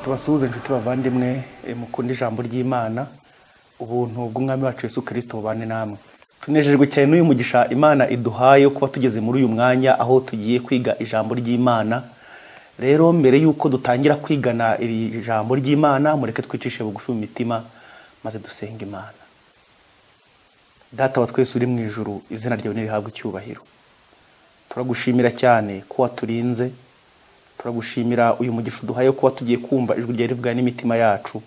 Tubasuhuze inshuti bavandimwe mukunda ijambo ry'Imana, ubuntu bw'Umwami wacu Yesu Kristo bubane namwe. Tunejejwe cyane n'uyu mugisha Imana iduhaye kuba tugeze muri uyu mwanya aho tugiye kwiga ijambo ry'Imana. Rero mbere yuko dutangira kwigana iri jambo ry'Imana, mureke twicishe bugufi mu mitima maze dusenge Imana. Data wa twese uri mu ijuru, izina ryawe nirihabwe icyubahiro. Turagushimira cyane ko waturinze, turagushimira uyu mugisha uduhaye kuba tugiye kumva ijwi ryawe rivuga n'imitima yacu.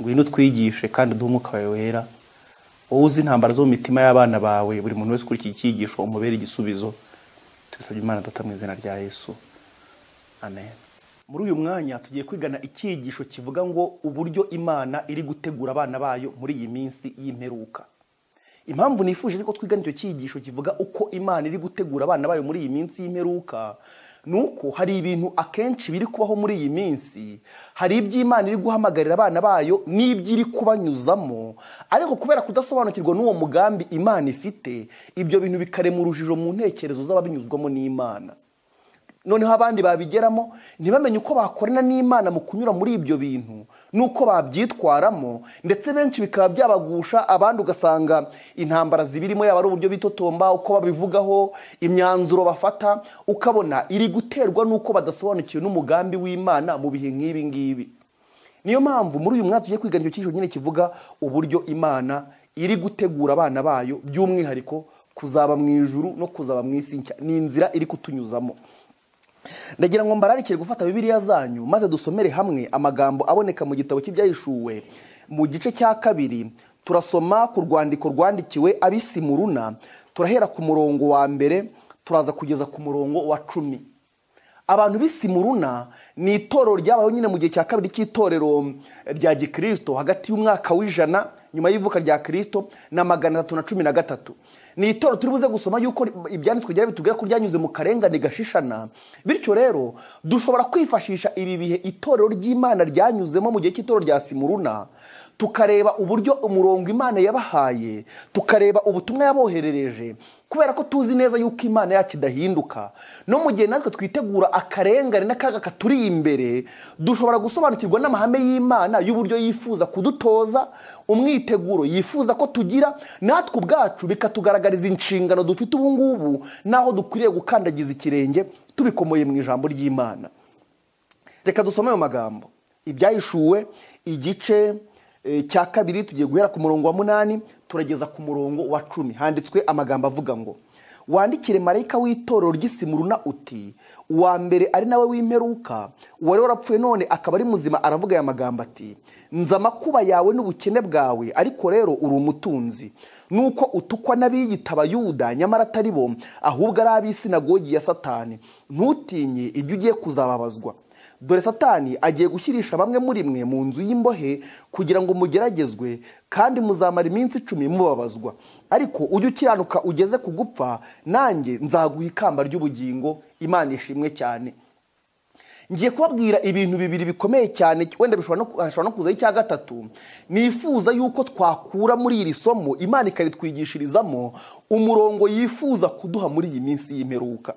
Ngwino twigishe kandi uduhe umwuka wawe wera, wowe uzi intambara zo mu mitima y'abana bawe, buri muntu wese kuri iki cyigisho umubere igisubizo. Tubisabye Imana Data mu izina rya Yesu, amen. Muri uyu mwanya tugiye kwigana icyigisho kivuga ngo uburyo Imana iri gutegura abana bayo muri iyi minsi y'imperuka. Impamvu nifuje ko twigana icyo cyigisho kivuga uko Imana iri gutegura abana bayo muri iyi minsi y'imperuka, nuko hari ibintu akenshi biri kubaho muri iyi minsi, hari iby'Imana iri guhamagarira abana bayo n'iby'iri kubanyuzamo, ariko kubera kudasobanukirwa n'uwo mugambi Imana ifite, ibyo bintu bikarema urujijo mu ntekerezo z'ababinyuzwamo n'Imana. Noneho abandi babigeramo ntibamenye uko bakorana n'Imana mu kunyura muri ibyo bintu nuko babyitwaramo, ndetse benshi bikaba byabagusha, abandi ugasanga intambara zibirimo, yaba ari uburyo bitotomba, uko babivugaho, imyanzuro bafata, ukabona iri guterwa nuko badasobanukiwe n'umugambi w'Imana mu bihe nk'ibi ngibi. Niyo mpamvu muri uyu mwaka tugiye kwiga icyo cyigisho nyine kivuga uburyo Imana iri gutegura abana bayo, by'umwihariko kuzaba mu ijuru no kuzaba mu isi nshya. Ni inzira iri kutunyuzamo. Ndagira ngo mbararikire gufata Bibiliya zanyu maze dusomere hamwe amagambo aboneka mu gitabo cy'Ibyahishuwe mu gice cya 2. Turasoma ku rwandiko rwandikiwe ab'Isimuruna, turahera ku murongo wa 1 turaza kugeza ku murongo wa 10. Abantu b'Isimuruna ni itorero ryabayeho nyine mu gihe cya 2 cy'itorero rya Gikristo, hagati y'umwaka w'100 nyuma y'ivuka rya Kristo na 313. Ni itorero turi buze gusoma yuko ibyanditswe byari bitubwira ko ryanyuze mu karengane gashishana. Bityo rero dushobora kwifashisha ibi bihe itorero ry'Imana ryanyuzemo mu gihe cy'itorero rya Simuruna, tukareba uburyo umurongo Imana yabahaye, tukareba ubutumwa yaboherereje, kubera ko tuzi neza yuko Imana yacu idahinduka. No mu gihe natwe twitegura akarengane n'akaga katuri imbere, dushobora gusobanukirwa n'amahame y'Imana y'uburyo yifuza kudutoza, umwiteguro yifuza ko tugira, natwe ubwacu bikatugaragariza inshingano dufite ubu ngubu naho dukwiriye gukandagiza ikirenge tubikomoye mu ijambo ry'Imana. Reka dusome ayo magambo. Ibyahishuwe igice cya 2, tugiye guhera ku murongo wa 8 turageza ku murongo wa 10. Handitswe amagambo avuga ngo: wandikire marayika w'itorero ry'Isimuruna uti, uwa mbere ari nawe w'imperuka, uwari warapfuye none akaba ari muzima, aravuga aya magambo ati: nzi amakuba yawe n'ubukene bwawe, ariko rero uri umutunzi. Nuko utukwa n'abiyita Abayuda nyamara atari bo, ahubwo ari ab'isinagogi ya Satani. Ntutinye ibyo ugiye kuzababazwa. Dore Satani agiye gushyirisha bamwe muri mwe mu nzu y'imbohe kugira ngo mugeragezwe, kandi muzamara iminsi 10 mubabazwa. Ariko ujye ukiranuka ugeze ku gupfa, nanjye nzaguha ikamba ry'ubugingo. Imana ishimwe cyane. Ngiye kubabwira ibintu bibiri bikomeye cyane, wenda bishobora no kuza icya gatatu. Nifuza yuko twakura muri iri somo, Imana ikaritwigishirizamo umurongo yifuza kuduha muri iyi minsi y'imperuka.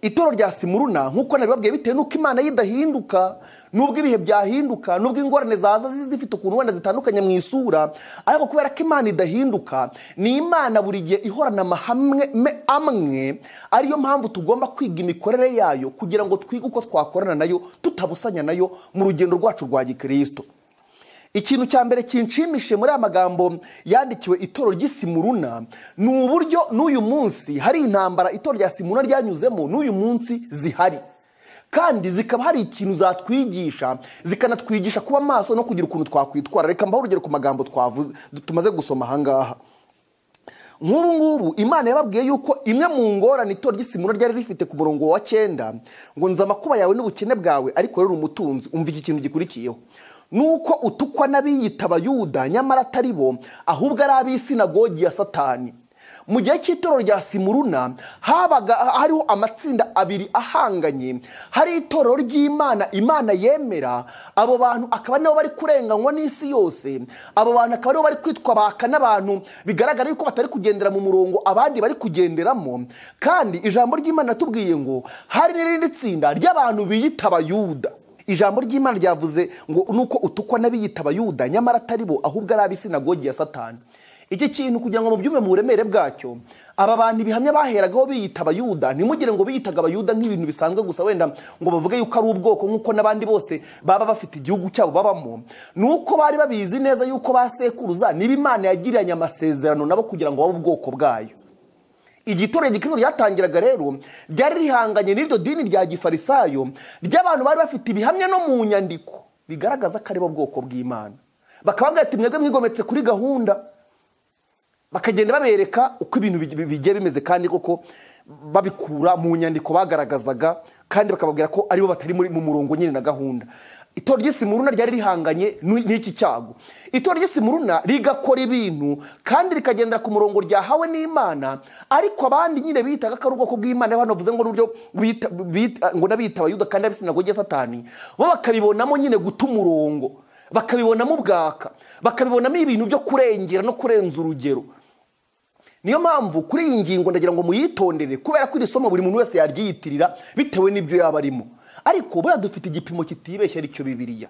Itorero rya Simuruna, nkuko nabibabwiye, bitewe nuko Imana yidahinduka, nubwo ibihe byahinduka, nubwo ingorane zaza zifite ukuntu wenda zitandukanye mu isura, ariko kubera ko Imana idahinduka, ni Imana buri gihe ihorana amahame amwe. Ariyo mpamvu tugomba kwiga imikorere yayo kugira ngo twige uko twakorana nayo tutabusanya nayo mu rugendo rwacu rwa Gikristo. Ikintu cya mbere kinshimishije muri aya magambo yandikiwe itorero ry'Isimuruna ni uburyo n'uyu munsi hari intambara itorero rya Simuruna ryanyuzemo, n'uyu munsi zihari, kandi zikaba hari ikintu zatwigisha, zikanatwigisha kuba maso no kugira ukuntu twakwitwara. Reka mbahe urugero ku magambo twavuze tumaze gusoma aha ngaha. Nk'ubu ngubu Imana yababwiye yuko imwe mu ngorane itorero ry'Isimuruna ryari rifite ku murongo wa 9 ngo: nzi amakuba yawe n'ubukene bwawe, ariko rero umutunzi. Umva iki kintu gikurikiyeho: nuko utukwa n'abiyita Abayuda nyamara atari bo, ahubwo ari ab'isinagogi ya Satani. Mu gihe cy'itorero rya Simuruna habaga hariho amatsinda abiri ahanganye. Hari itorero ry'Imana, Imana yemera, abo bantu akaba nibo bari kurenganywa n'isi yose, abo bantu akaba aribo bari kwitwa baka n'abantu bigaragara yuko batari kugendera mu murongo abandi bari kugenderamo. Kandi ijambo ry'Imana natubwiye ngo hari n'irindi tsinda ry'abantu biyita Abayuda. Ijambo ry'Imana ryavuze ngo nuko utukwa n'abiyita Abayuda nyamara atari bo, ahubwo ari ab'isinagogi ya Satani. Iki kintu kugira ngo mubyume mu buremere bwacyo, aba bantu ibihamya baheragaho biyita Abayuda, ntimugire ngo biyitaga Abayuda nk'ibintu bisanzwe gusa wenda ngo bavuge yuko ari ubwoko nk'uko n'abandi bose baba bafite igihugu cyabo babamo. Nuko bari babizi neza yuko basekuruza niba Imana yagiranye amasezerano nabo kugira ngo babe ubwoko bwayo. Igitorero gikristo ryatangiraga rero ryari rihanganye n'iryo dini rya gifarisayo ry'abantu bari bafite ibihamya no mu nyandiko bigaragaza ko ari bo bwoko bw'Imana. Bakababwira ati mwebwe mwigometse kuri gahunda, bakagenda babereka uko ibintu bigiye bimeze kandi koko babikura mu nyandiko bagaragazaga, kandi bakababwira ko aribo batari mu murongo nyine na gahunda. Itorero ry'Isimuruna ryari rihanganye n'iki cyago. Itorero ry'Isimuruna rigakora ibintu kandi rikagendera ku murongo ryahawe n'Imana, ariko abandi nyine bitaga ko ari ubwoko bw'Imana, hano bavuze ngo n'uburyo ngo n'abita Abayuda kandi ab'isinagogi ya Satani, bo bakabibonamo nyine guta umurongo, bakabibonamo ubwaka, bakabibonamo ibintu byo kurengera no kurenza urugero. Niyo mpamvu kuri iyi ngingo ndagira ngo muyitondere, kubera ko iri somo buri muntu wese yaryiyitirira bitewe n'ibyo yaba arimo. Ariko buriya dufite igipimo kitibeshya aricyo Bibiliya.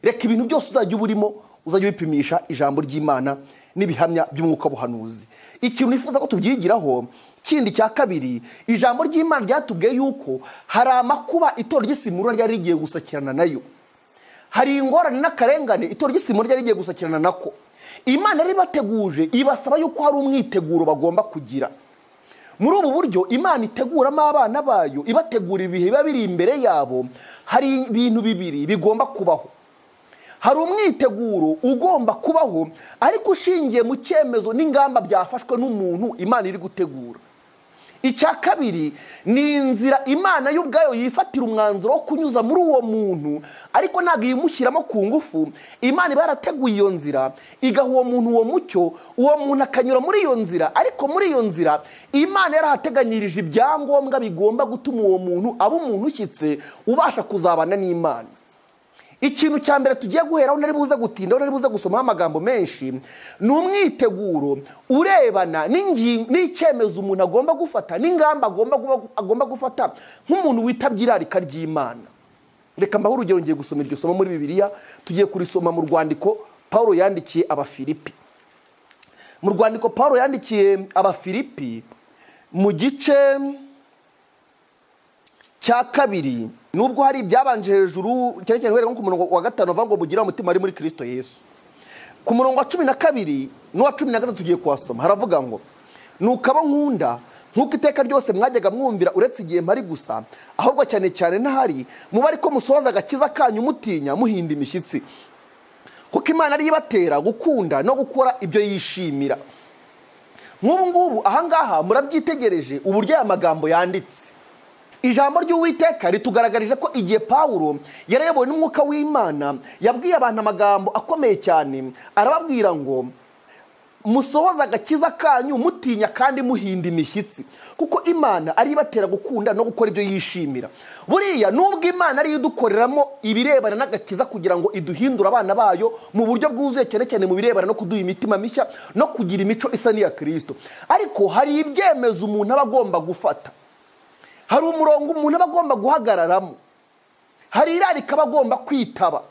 Reka ibintu byose uzajya uburimo uzajya ubipimisha ijambo ry'Imana n'ibihamya by'umwuka buhanuzi. Ikintu nifuza ko tubyigiraho kindi cya kabiri, ijambo ry'Imana ryatubwiye yuko hari amakuba itorero ry'Isimuruna ryari rigiye gusakirana nayo. Hari ingorane n'akarengane itorero ry'Isimuruna ryari rigiye gusakirana nako. Imana yari ibateguje ibasaba yuko hari umwiteguro bagomba kugira. Muri ubu buryo Imana iteguramo abana bayo, ibategura ibihe biba biri imbere yabo, hari ibintu bibiri bigomba kubaho. Hari umwiteguro ugomba kubaho ariko ushingiye mu cyemezo n'ingamba byafashwe n'umuntu Imana iri gutegura. Icya kabiri ni inzira Imana y'ubwayo yifatira umwanzuro wo kunyuza muri uwo muntu, ariko ntabwo imushyiramo ku ngufu. Imana iba yarateguye iyo nzira, igaha uwo muntu uwo mucyo, uwo muntu akanyura muri iyo nzira, ariko muri iyo nzira Imana yarahateganyirije ibyangombwa bigomba gutuma uwo muntu aba umuntu ushyitse ubasha kuzabana n'Imana. Ikintu cya mbere tugiye guheraho, ntari buze gutinda, ntari buze gusoma amagambo menshi, ni umwiteguro urebana n'icyemezo umuntu agomba gufata n'ingamba agomba gufata nk'umuntu witabye irarika ry'Imana. Reka mbahe urugero, ngiye gusoma iryo somo muri Bibiliya, tugiye kurisoma mu rwandiko Paulo yandikiye Abafilipi. Mu rwandiko Paulo yandikiye Abafilipi mu gice cya kabiri, nubwo hari ibyabanje hejuru cyane cyane uhereye ku murongo wa 5 uvuga ngo mugire umutima ari muri Kristo Yesu. Ku murongo wa 12 n'uwa 13 tugiye kuwasoma, haravuga ngo nukaba nkunda nkuko iteka ryose mwajyaga mwumvira uretse igihe mpari gusa, ahubwo cyane cyane ntahari muba ariko musohoza agakiza kanyu mutinya muhinda imishyitsi, kuko Imana ari ibatera gukunda no gukora ibyo yishimira. Nk'ubu ngubu ahangaha murabyitegereje uburyo aya magambo yanditse. Ijambo ry'Uwiteka ritugaragarije ko igihe Paulo yarayobowe n'umwuka w'Imana yabwiye abantu amagambo akomeye cyane, arababwira ngo musohoza agakiza kanyu mutinya kandi muhinda imishyitsi, kuko Imana ari ibatera gukunda no gukora ibyo yishimira. Buriya nubwo Imana ari idukoreramo ibirebana n'agakiza kugira ngo iduhindure abana bayo mu buryo bwuzuye, cyane cyane mu birebana no kuduha imitima mishya no kugira imico isa n'iya Kristo, ariko hari ibyemezo umuntu aba agomba gufata, hari umurongo umuntu aba agomba guhagararamo, hari irarika aba agomba kwitaba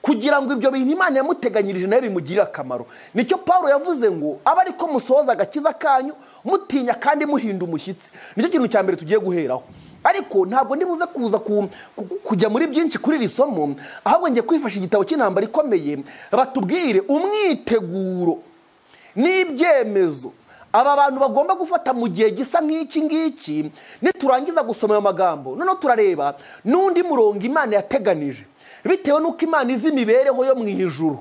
kugira ngo ibyo bintu Imana yamuteganyirije nayo bimugirire akamaro. Nicyo Paulo yavuze ngo aba ariko musohoza agakiza kanyu mutinya kandi muhinda umushyitsi. Nicyo kintu cya mbere tugiye guheraho. Ariko ntabwo ndibuze kuza kujya muri byinshi kuri iri somo, ahubwo ngiye kwifasha igitabo cy'intambara ikomeye batubwire umwiteguro n'ibyemezo aba bantu bagomba gufata mu gihe gisa nk'iki ngiki. Niturangiza gusoma ayo magambo, noneho turareba n'undi murongo Imana yateganije bitewe n'uko Imana izi imibereho yo mu ijuru.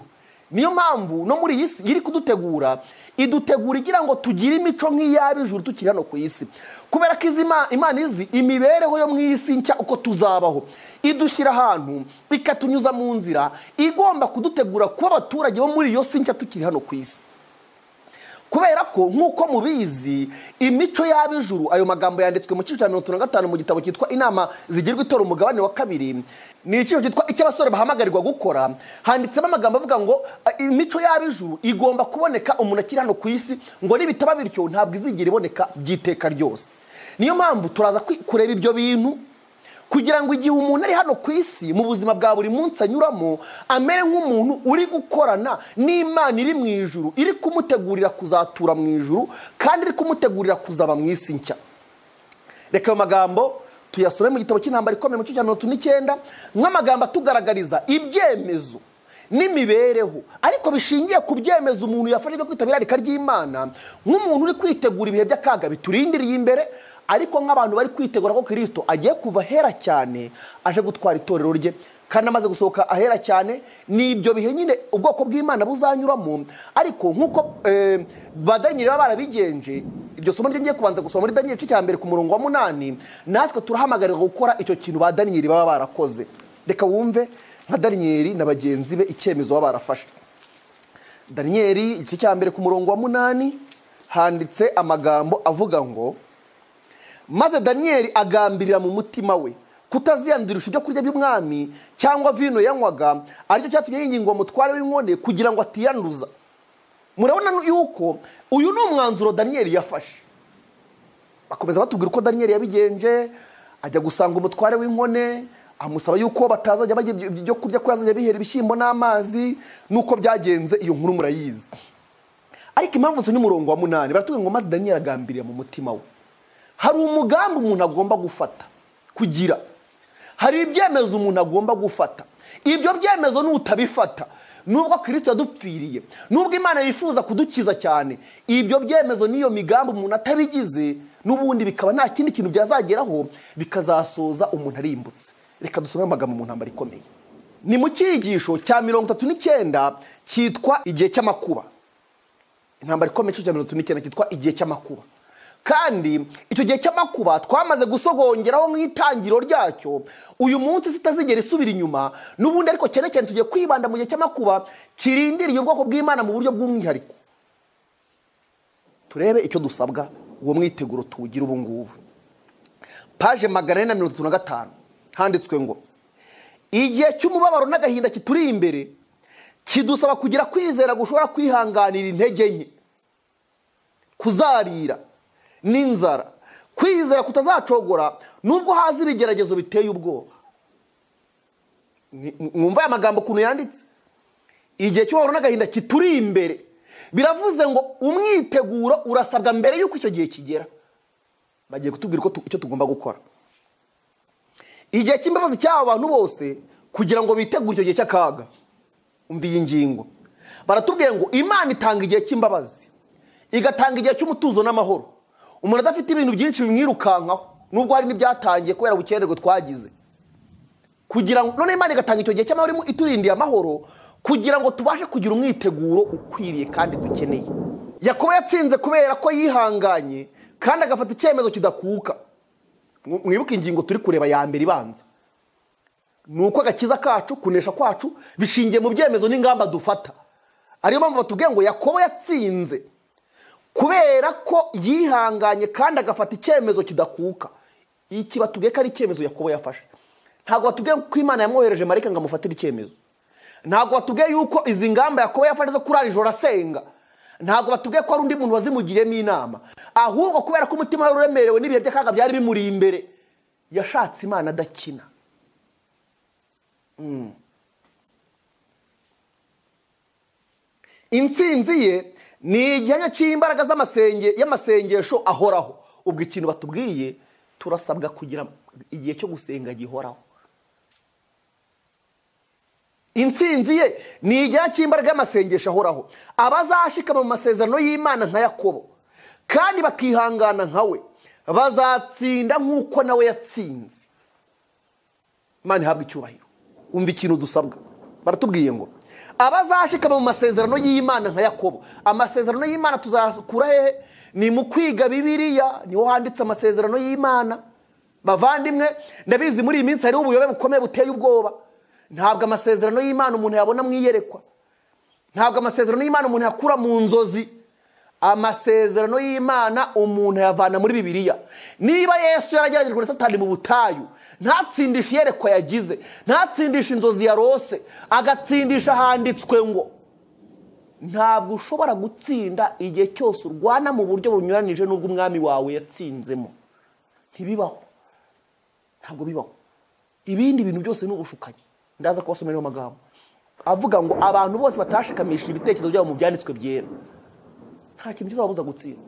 Niyo mpamvu no muri iyi si iri kudutegura, idutegura igira ngo tugire imico nk'iy'ab'ijuru tukiri hano ku isi, kubera ko Imana izi imibereho yo mu isi nshya uko tuzabaho, idushyira ahantu ikatunyuza mu nzira igomba kudutegura kuba abaturage bo muri iyo si nshya tukiri hano ku isi. Kubera ko nk'uko mubizi imico y'ab'ijuru, ayo magambo yanditswe mu cyiciro cya 35 mu gitabo cyitwa Inama zigirwa itora umugabane wa 2, ni icyiciro cyitwa icyo abasore bahamagarirwa gukora, handitsemo amagambo avuga ngo imico y'ab'ijuru igomba kuboneka umuntu akiri hano ku isi, ngo nibitaba bityo ntabwo izigera iboneka by'iteka ryose. Niyo mpamvu turaza kureba ibyo bintu Kugira ngo igihe umuntu ari hano ku isi mu buzima bwa buri munsi anyuramo, amere nk'umuntu uri gukorana n'Imana iri mu ijuru, iri kumutegurira kuzatura mu ijuru, kandi iri kumutegurira kuzaba mu isi nshya. Reka ayo magambo tuyasome mu gitabo cy'intambara ikomeye mu gice cya 39, nk'amagambo atugaragariza ibyemezo n'imibereho, ariko bishingiye ku byemezo umuntu yafashe byo kwitabira irarika ry'Imana, nk'umuntu uri kwitegura ibihe by'akaga biturindiriye imbere, ariko nk'abantu bari kwitegura ko Kristo agiye kuva ahera cyane aje gutwara itorero rye, kandi amaze gusohoka ahera cyane. Ni ibyo bihe nyine ubwoko bw'Imana buzanyuramo. Ariko nk'uko ba Daniyeli baba barabigenje, iryo somo ryo ngiye kubanza gusoma muri Daniyeli igice cya 1 ku murongo wa 8, natwe turahamagarirwa gukora icyo kintu ba Daniyeli baba barakoze. Reka wumve nka Daniyeli na bagenzi be icyemezo baba barafashe. Daniyeli igice cya 1 ku murongo wa 8 handitse amagambo avuga ngo: maze Daniyeli agambirira mu mutima we kutaziyandurisha ibyo kurya by'umwami cyangwa vino yanywaga, aricyo cyatumye yinginga umutware w'inkone kugira ngo atiyanduza. Murabona yuko uyu ni umwanzuro Daniyeli yafashe. Bakomeza batubwira uko Daniyeli yabigenje, ajya gusanga umutware w'inkone, amusaba yuko batazajya bajya ibyo kurya, ko yazajya bihera ibishyimbo n'amazi, nuko byagenze. Iyo nkuru murayizi. Ariko impamvu nsomye umurongo wa 8, baratubwira ngo maze Daniyeli agambirira mu mutima we. Hari umugambi umuntu agomba gufata kugira, hari ibyemezo umuntu agomba gufata. Ibyo byemezo nutabifata, nubwo Kristo yadupfiriye, nubwo Imana yifuza kudukiza cyane, ibyo byemezo n'iyo migambi umuntu atabigize, n'ubundi bikaba nta kindi kintu byazageraho, bikazasoza umuntu arimbutse. Reka dusome amagambo mu ntambara ikomeye. Ni mu cyigisho cya 39 cyitwa igihe cy'amakuba. Intambara ikomeye cya 39 cyitwa igihe cy'amakuba. Kandi icyo gihe cy'amakuba twamaze gusogongeraho mu itangiro ryacyo, uyu munsi sitazigera isubira inyuma n'ubundi, ariko cyane cyane tugiye kwibanda mu gihe cy'amakuba kirindiriye ubwoko bw'Imana mu buryo bw'umwihariko. Turebe icyo dusabwa, uwo mwiteguro tuwugira ubu ngubu. Page 435 handitswe ngo: igihe cy'umubabaro n'agahinda kituri imbere kidusaba kugira kwizera gushobora kwihanganira intege nke, kuzarira n'inzara, kwizera kutazacogora nubwo haza ibigeragezo biteye ubwoba. Mwumva aya magambo ukuntu yanditse? Igihe cy'umubabaro n'agahinda kituri imbere, biravuze ngo umwiteguro urasabwa mbere y'uko icyo gihe kigera. Bagiye kutubwira uko icyo tugomba gukora. Igihe cy'imbabazi cy'abo bantu bose kugira ngo bitegure icyo gihe cy'akaga. Umva iyi ngingo, baratubwiye ngo Imana itanga igihe cy'imbabazi, igatanga igihe cy'umutuzo n'amahoro. Umuntu adafite ibintu byinshi bimwirukankaho, nubwo hari n'ibyatangiye kubera ubukererwe twagize, kugira ngo none Imana igatanga icyo gihe cy'amahoro iturindiye amahoro, kugira ngo tubashe kugira umwiteguro ukwiriye kandi dukeneye. Yakobo yatsinze kubera ko yihanganye kandi agafata icyemezo kidakuka. Mwibuke ingingo turi kureba ya mbere ibanza, nuko agakiza kacu, kunesha kwacu bishingiye mu byemezo n'ingamba dufata. Ariyo mpamvu batubwiye ngo Yakobo yatsinze kubera ko yihanganye kandi agafata icyemezo kidakuka. Iki batubwiye ko ari icyemezo Yakobo yafashe. Ntabwo batubwiye ko Imana yamwohereje marayika ngo amufatire icyemezo. Ntabwo batubwiye yuko izi ngamba Yakobo yafashe zo kurara ijoro asenga, ntabwo batubwiye ko hari undi muntu wazimugiriyemo inama. Ahubwo kubera ko umutima we uremerewe n'ibihe by'akaga byari bimuri imbere, yashatse Imana adakina. Intsinzi ye ni igihamya cy'imbaraga y'amasengesho ahoraho. Ubwo ikintu batubwiye, turasabwa kugira igihe cyo gusenga gihoraho. Intsinzi ye ni igihamya cy'imbaraga y'amasengesho ahoraho. Abazashikama mu masezerano y'Imana nka Yakobo kandi bakihangana nka we, bazatsinda nk'uko nawe yatsinze. Imana ihabwe icyubahiro. Umva ikintu dusabwa. Baratubwiye ngo abazashikama mu masezerano y'Imana nka Yakobo. Amasezerano y'Imana tuzakura hehe? Ni mu kwiga Bibiliya, niho handitse amasezerano y'Imana. Bavandimwe, ndabizi muri iyi minsi hariho ubuyobe bukomeye buteye ubwoba. Ntabwo amasezerano y'Imana umuntu yabona mu iyerekwa, ntabwo amasezerano y'Imana umuntu yakura mu nzozi. Amasezerano y'Imana umuntu yavana muri Bibiliya. Niba Yesu yarageragejwe na Satani mu butayu, ntatsindisha iyerekwa yagize, ntatsindisha inzozi yarose, agatsindisha handitswe ngo, ntabwo ushobora gutsinda igihe cyose urwana mu buryo bunyuranije n'ubwo umwami wawe yatsinzemo. Ntibibaho, ntabwo bibaho. Ibindi bintu byose ni ubushukanyi. Ndaza kubasomera amagambo avuga ngo abantu bose batashikamishije ibitekerezo byabo mu byanditswe byera, nta kintu kizababuza gutsinda.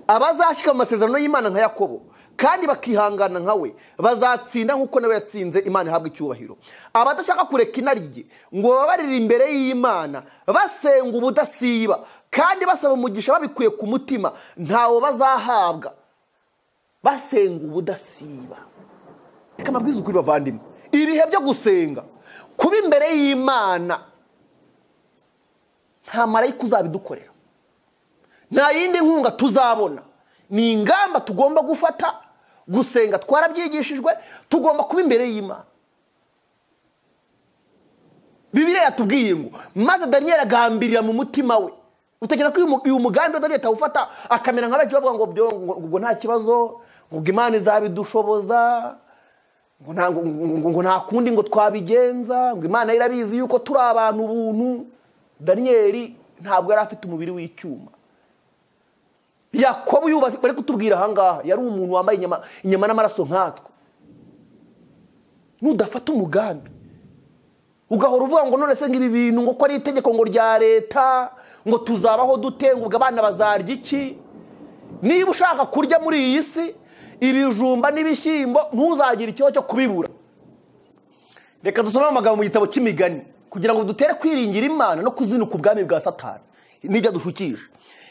Abazashyika mu masezerano y'Imana nka Yakobo kandi bakihangana nka we bazatsinda nk'uko nawe yatsinze. Imana ihabwa icyubahiro. Abadashaka kureka inarijye ngo babarire imbere y'Imana basenga ubudasiba kandi basaba umugisha babikuye ku mutima, ntawo bazahabwa. Basenga ubudasiba. Reka mabwize ukuri bavandimwe, ibihe byo gusenga, kuba imbere y'Imana, nta marayika uzabidukorera, nta yindi nkunga tuzabona. Ni ingamba tugomba gufata. Gusenga twarabyigishijwe, tugomba kuba imbere y'Imana. Bibiliya yatubwiye ngo maze Daniel agambirira mu mutima we. Utekereza ko uyu mugambi wa Daniel atawufata akamera nka benshi bavuga ngo byo ngo nta kibazo, ngo Imana izabidushoboza, ngo nta kundi ngo twabigenza, ngo Imana irabizi yuko turi abantu ubuntu. Daniel ntabwo yari afite umubiri w'icyuma. Yakobo yubatse bari kutubwira ahangaha yari umuntu wambaye inyama n'amaraso nkatwe. Nudafata umugambi ugahora uvuga ngo none se ngibi bintu ngo ko ari itegeko ngo rya leta, ngo tuzabaho dute, ngo abana bazarya iki? Niba ushaka kurya muri iyi si ibijumba n'ibishyimbo, ntuzagire ikibazo cyo kubibura. Reka dusome amagambo mu gitabo cy'Imigani kugira ngo dutere kwiringira Imana no kuzinuka ubwami bwa Satani n'ibyo adushukisha.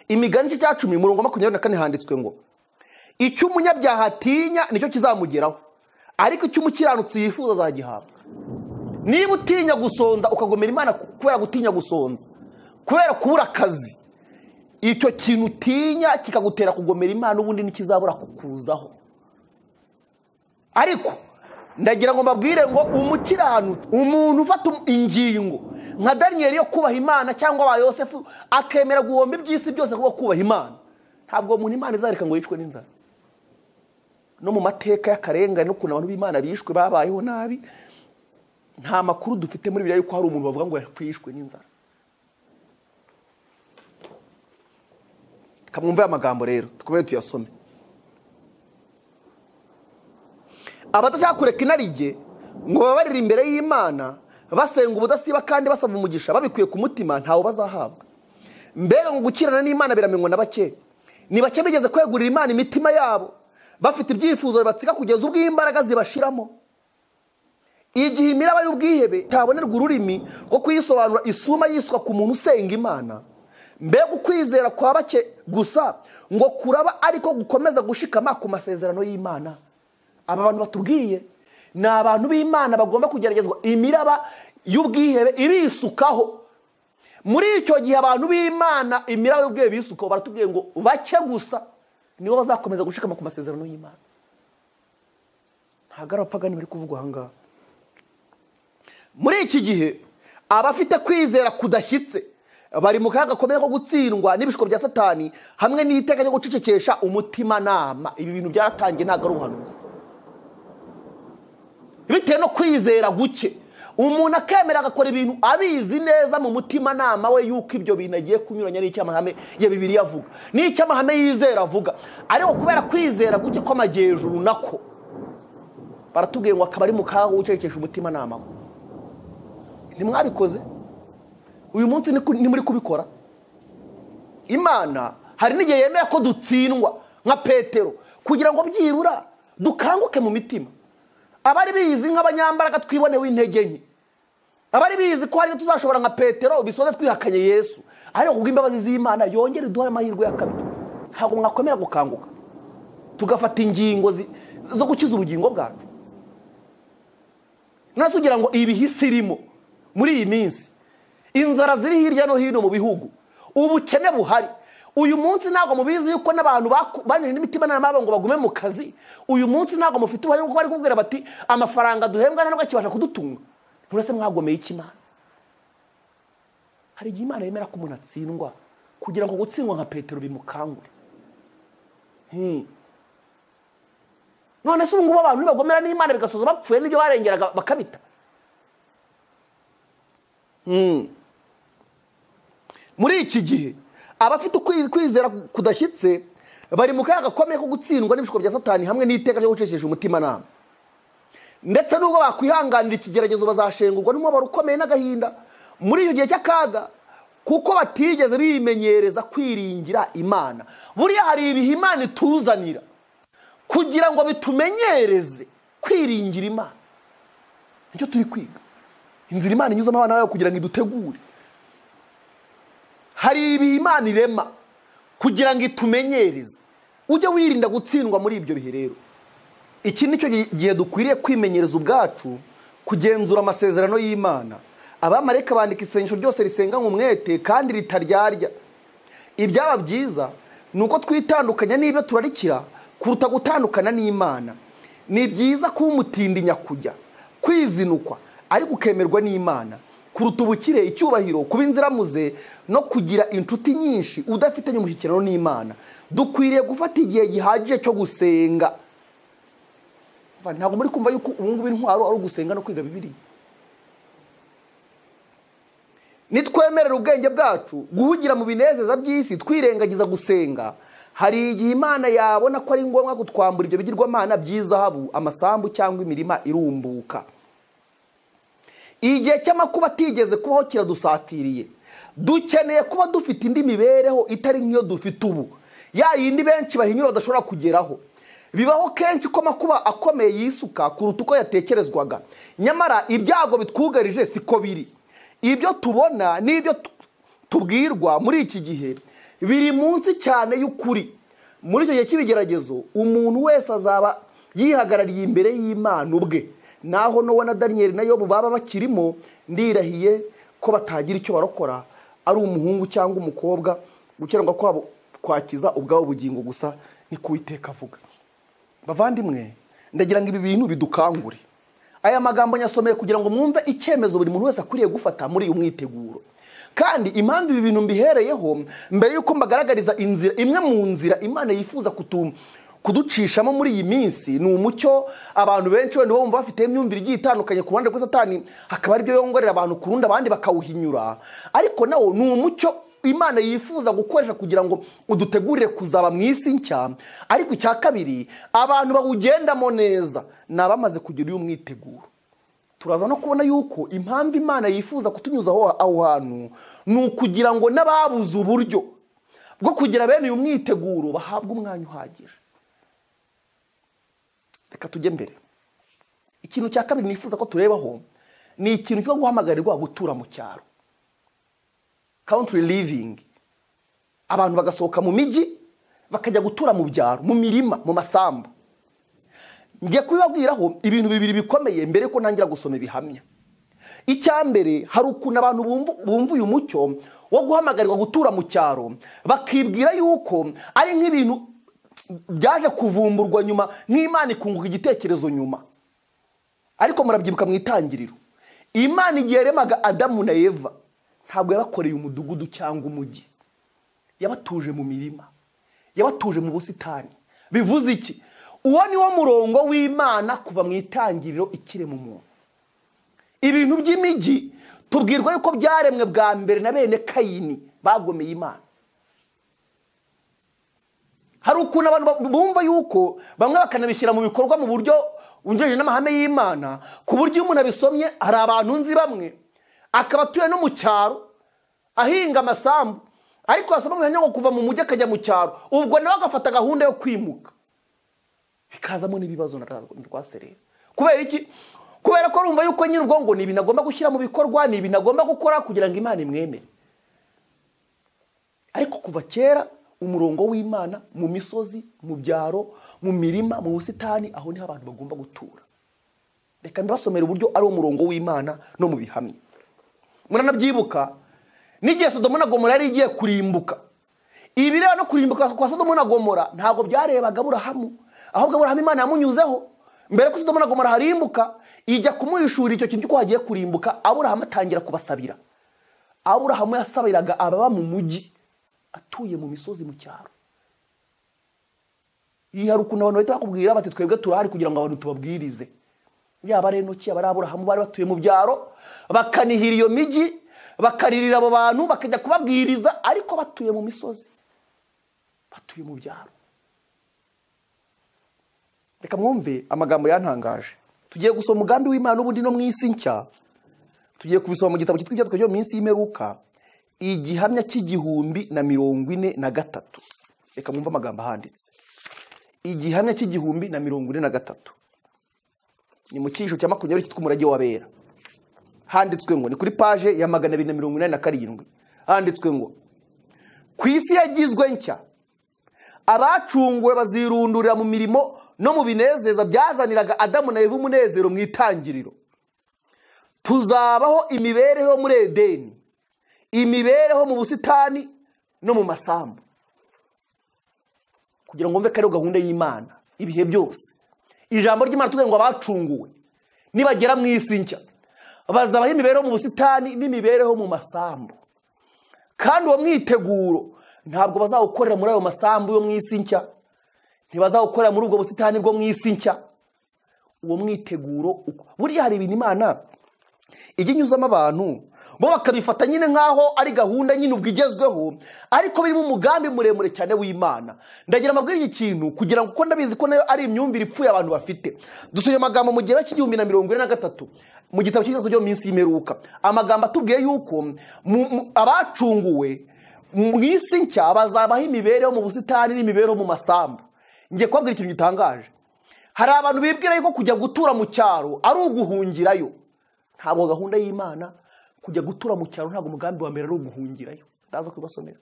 Imigani igice cya 10 umurongo 24 handitswe ngo icyo umunyabyaha atinya nicyo kizamugeraho, ariko icyo umukiranutsi yifuza azagihabwa. Niba utinya gusonza ukagomera Imana kubera gutinya gusonza, kubera kubura akazi, icyo kintu utinya kikagutera kugomera Imana, ubundi ntikizabura kukuzaho. Ariko ndagira ngo mbabwire ngo umukiranutsi, umuntu ufata ingingo nka Daniel yo kubaha Imana cyangwa ba Yosefu akemera guhomba iby'isi byose kuba kubaha Imana, ntabwo umuntu Imana izareka ngo yicwe n'inzara. No mu mateka y'akarengane n'ukuntu abantu b'Imana bishwe babayeho nabi, nta makuru dufite muri Bibiliya yuko hari umuntu bavuga ngo yapfishwe n'inzara. Kamwumve amagambo rero tukomeze tuyasome. Abadashaka kureka inarijye ngo babarire imbere y'Imana basenga ubudasiba kandi basaba umugisha babikuye ku mutima, ntawo bazahabwa. Mbega ngo gukirana n'Imana biramenywa na bake. Ni bake bigeze kwegurira Imana imitima yabo, bafite ibyifuzo bibatsika kugeza ubwo imbaraga zibashiramo. Igihe imiraba y'ubwihebe itabonerwa ururimi rwo kuyisobanura, isuma yiswa ku muntu usenga Imana. Mbega ukwizera kwa bake gusa ngo kuraba ariko gukomeza gushikama ku masezerano y'Imana. Aba bantu batubwiye ni abantu b'Imana bagomba kugeragezwa imiraba y'ubwihebe ibisukaho. Muri icyo gihe abantu b'Imana imiraba y'ubwihebe bisukaho, baratubwiye ngo bake gusa nibo bazakomeza gushikama ku masezerano y'Imana. Ntabwo ari abapagani bari kuvugwa aha ngaha. Muri iki gihe abafite kwizera kudashyitse bari mu kaga gakomeye ko gutsindwa n'ibishuko bya Satani hamwe n'iteka ryo gucecekesha umutimanama. Ibi bintu byaratangiye, ntabwo ari ubuhanuzi. Bitewe no kwizera guke, umuntu akemera agakora ibintu abizi neza mu mutimanama we yuko ibyo bintu agiye kunyuranya n'icyamahame ya Bibiliya avuga, n'icyamahame yizera avuga, ariko kubera kwizera guke kw'amajyejuru nako baratubwiye ngo akaba ari mu kaga ko gucecekesha umutimanama we. Ntimwabikoze uyu munsi ni muri kubikora. Imana hari n'igihe yemera ko dutsindwa nka Petero kugira ngo byibura dukanguke mu mitima. Abari bizi nk'abanyambaraga twibonewe intege nke, abari bizi ko hari tuzashobora nka Petero bisoze twihakanye Yesu, ariko kubw'imbabazi z'Imana yongere duhare amahirwe ya kabiri. Ntabwo mwakomera gukanguka tugafata ingingo zo gukiza ubugingo bwacu. None ugira ngo ibihisi irimo muri iyi minsi, inzara ziri hirya no hino mu bihugu, ubukene buhari uyu munsi, ntabwo mubizi yuko n'abantu banyuze n'imitima n'amaboko ngo bagume mu kazi. Uyu munsi ntabwo mufite ubuhari kuko bari kubwira bati amafaranga duhembwa ntabwo akibasha kudutunga. Nturese mwagomeye iki Imana? Hari igihe Imana yemera ko umuntu atsindwa kugira ngo gutsindwa nka Petero bimukangure. None se ubu ngubu abantu nibagomera n'Imana bigasoza bapfuye n'ibyo barengeraga bakabita. Muri iki gihe abafite kwizera kudashyitse bari mu kaga gakomeye ko gutsindwa n'ibishuko bya Satani hamwe n'iteka ryo gucecekesha umutimanama. Ndetse nubwo bakwihanganira ikigeragezo bazashengurwa n'umubabaro ukomeye n'agahinda muri icyo gihe cy'akaga, kuko batigeze bimenyereza kwiringira Imana. Buriya hari ibihe Imana ituzanira kugira ngo bitumenyereze kwiringira Imana. Nicyo turi kwiga, inzira Imana inyuzamo abana bayo kugira ngo idutegure. Hari ibihe Imana irema kugira ngo itumenyereze. Ujye wirinda gutsindwa muri ibyo bihe rero. Iki nicyo gihe dukwiriye kwimenyereza ubwacu kugenzura amasezerano y'Imana. Abamarayika bandika isengesho ryose risenganywe umwete kandi ritaryarya. Ibyaba byiza ni uko twitandukanya n'ibyo turarikira kuruta gutandukana n'Imana. Ni byiza kuba umutindi nyakujya, kwizinukwa ariko ukemerwa n'Imana, kuruta ubukire, icyubahiro, kuba inziramuze no kugira inshuti nyinshi udafitanye umushyikirano n'Imana. Dukwiriye gufata igihe gihagije cyo gusenga. Ntabwo muri kumva yuko ubu ngubu intwaro ari ugusenga no kwiga Bibiliya. Nitwemerera ubwenge bwacu guhugira mu binezeza by'isi twirengagiza gusenga, hari igihe Imana yabona ko ari ngombwa kutwambura ibyo bigirwamana by'izahabu, amasambu cyangwa imirima irumbuka. Igihe cy'amakuba atigeze kubaho kiradusatiriye. Dukeneye kuba dufite indi mibereho itari nk'iyo dufite ubu, ya yindi benshi bahinyura badashobora kugeraho. Bibaho kenshi ko amakuba akomeye yisuka kuruta uko yatekerezwaga. Nyamara ibyago bitwugarije siko biri. Ibyo tubona n'ibyo tubwirwa muri iki gihe biri munsi cyane y'ukuri. Muri icyo gihe cy'ibigeragezo umuntu wese azaba yihagarariye imbere y'Imana ubwe. Naho Nowa na Daniyeli na Yobu baba bakirimo, ndirahiye ko batagira icyo barokora, ari umuhungu cyangwa umukobwa. Gukiranirwa kwabo kwakiza ubwabo bugingo gusa, ni ko Uwiteka avuga. Bavandimwe, ndagira ngo ibi bintu bidukangure. Aya magambo nyasomeye kugira ngo mwumve icyemezo buri muntu wese akwiriye gufata muri uyu mwiteguro. Kandi impamvu ibi bintu mbihereyeho mbere yuko mbagaragariza inzira imwe mu nzira Imana yifuza kuducishamo muri iyi minsi, ni umucyo abantu benshi wenda bumva bafite imyumvire igiye itandukanye ku ruhande rwa Satani, hakaba aribyo yongorera abantu ku rundi, abandi bakawuhinyura. Ariko nawo ni umucyo Imana yifuza gukoresha kugira ngo udutegurire kuzaba mu isi nshya. Ariko icya kabiri, abantu bawugendamo neza ni abamaze kugira uyu mwiteguro. Turaza no kubona yuko impamvu Imana yifuza kutunyuza aho hantu ni ukugira ngo n'ababuze uburyo bwo kugira bene uyu mwiteguro bahabwe umwanya uhagije. Reka tujye mbere. Ikintu cya kabiri nifuza ko turebaho ni ikintu cyo guhamagarirwa gutura mu cyaro, country living. Abantu bagasohoka mu mijyi bakajya gutura mu byaro, mu mirima, mu masambu. Ngiye kubibabwiraho ibintu bibiri bikomeye mbere ko ntangira gusoma ibihamya. Icya mbere, hari ukuntu abantu bumva uyu mucyo wo guhamagarirwa gutura mu cyaro bakibwira yuko ari nk'ibintu byaje kuvumburwa nyuma, nk'Imana ikunguka igitekerezo nyuma. Ariko murabyibuka mu itangiriro, Imana igihe yaremaga Adamu na Eva ntabwo yabakoreye umudugudu cyangwa umujyi, yabatuje mu mirima, yabatuje mu busitani. Bivuze iki? Uwo ni wo murongo w'Imana kuva mu itangiriro ikirema umuntu. Ibintu by'imijyi tubwirwa yuko byaremwe bwa mbere na bene Kayini bagomeye Imana. Hari ukuntu abantu bumva yuko bamwe bakanabishyira mu bikorwa mu buryo bungejeje n'amahame y'Imana, ku buryo iyo umuntu abisomye, hari abantu nzi bamwe akaba atuye no mu cyaro ahinga amasambu, ariko yasoma umwanya wo kuva mu mujyi akajya mu cyaro, ubwo nawe agafata gahunda yo kwimuka, bikazamo n'ibibazo na rwaserera. Kubera iki? Kubera ko urumva yuko nyiri ubwo ngo ni ibintu agomba gushyira mu bikorwa, ni ibintu agomba gukora kugira ngo Imana imwemere. Ariko kuva kera umurongo w'Imana mu misozi, mu byaro, mu mirima, mu busitani, aho niho abantu bagomba gutura. Reka mbasomere uburyo ari umurongo w'Imana no mu bihamya. Muranabyibuka n'igihe Sodoma na Gomora yari igiye kurimbuka. Ibireba no kurimbuka kwa Sodoma na Gomora ntabwo byarebaga Aburahamu, ahubwo Aburahamu Imana yamunyuzeho mbere ko Sodoma na Gomora harimbuka, ijya kumuhishurira icyo kintu cy'uko hagiye kurimbuka. Aburahamu atangira kubasabira. Aburahamu yasabiraga ababa mu mujyi, atuye mu misozi mu cyaro. Iyi hari ukuntu abantu bahita bakubwira bati twebwe turahari kugira ngo abantu tubabwirize. Yaba ari Enoki, yaba ari Aburahamu, bari batuye mu byaro, bakanihira iyo mijyi, bakaririra abo bantu, bakajya kubabwiriza, ariko batuye mu misozi, batuye mu byaro. Reka mwumve amagambo yantangaje. Tugiye gusoma umugambi w'Imana ubundi no mu isi nshya. Tugiye kubisoma mu gitabo cyitwa Ibyanditswe byo mu minsi y'imperuka, igihamya cy'1043. Reka mwumve amagambo ahanditse. Igihamya cy'1043 ni mu cyigisho cya 20 cyitwa Umurage w'Abera. Handitswe ngo ni kuri page ya 287. Handitswe ngo ku isi yagizwe nshya, abacunguwe bazirundurira mu mirimo no mu binezeza byazaniraga Adamu na Eva umunezero mu itangiriro. Tuzabaho imibereho muri Edeni, imibereho mu busitani no mu masambu. Kugira ngo mve ko ari gahunda y'Imana ibihe byose. Ijambo ry'Imana tuvuga ngo abacunguwe nibagera mu isi nshya bazabaho imibereho mu busitani n'imibereho mu masambu. Kandi uwo mwiteguro ntabwo bazawukorera muri ayo masambu yo mu isi nshya, ntibazawukorera muri ubwo busitani bwo mu isi nshya. Uwo mwiteguro, buriya hari ibintu Imana ijya inyuzamo abantu bo bakabifata nyine nkaho ari gahunda nyine ubwo igezweho, ariko birimo umugambi muremure cyane w'Imana. Ndagira amabwire iki kintu kugira ngo, kuko ndabizi ko nayo ari imyumvire ipfuye abantu bafite. Dusuye amagambo mu gihe cy'1043 mu gitabo cy'Ibyanditswe byo mu minsi y'imperuka, amagambo atubwiye yuko abacunguwe mu isi nshya bazabaho imibereho mu busitani n'imibereho mu masambu. Ngiye kubabwira ikintu gitangaje. Hari abantu bibwira yuko kujya gutura mu cyaro ari uguhungirayo. Ntabwo gahunda y'Imana kujya gutura mu cyaro, ntabwo umugambi wa mbere ari uguhungirayo. Ndaza kubasomera.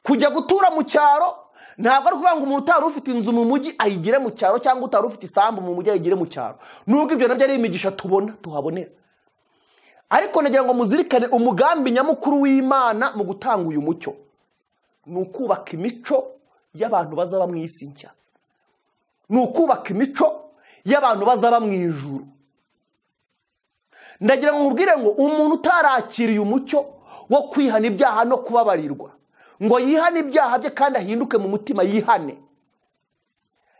Kujya gutura mu cyaro ntabwo ari ukuvuga ngo umuntu utari ufite inzu mu mujyi ayigire mu cyaro, cyangwa utari ufite isambu mu mujyi ayigire mu cyaro. Nubwo ibyo nabyo ari imigisha tubona tuhabonera, ariko nagira ngo muzirikane umugambi nyamukuru w'Imana mu gutanga uyu mucyo ni ukubaka imico y'abantu bazaba mu isi nshya, ni ukubaka imico y'abantu bazaba mu ijuru. Ndagira ngo nkubwire ngo umuntu utarakiriye umucyo wo kwihana ibyaha no kubabarirwa, ngo yihane ibyaha bye kandi ahinduke mu mutima yihane,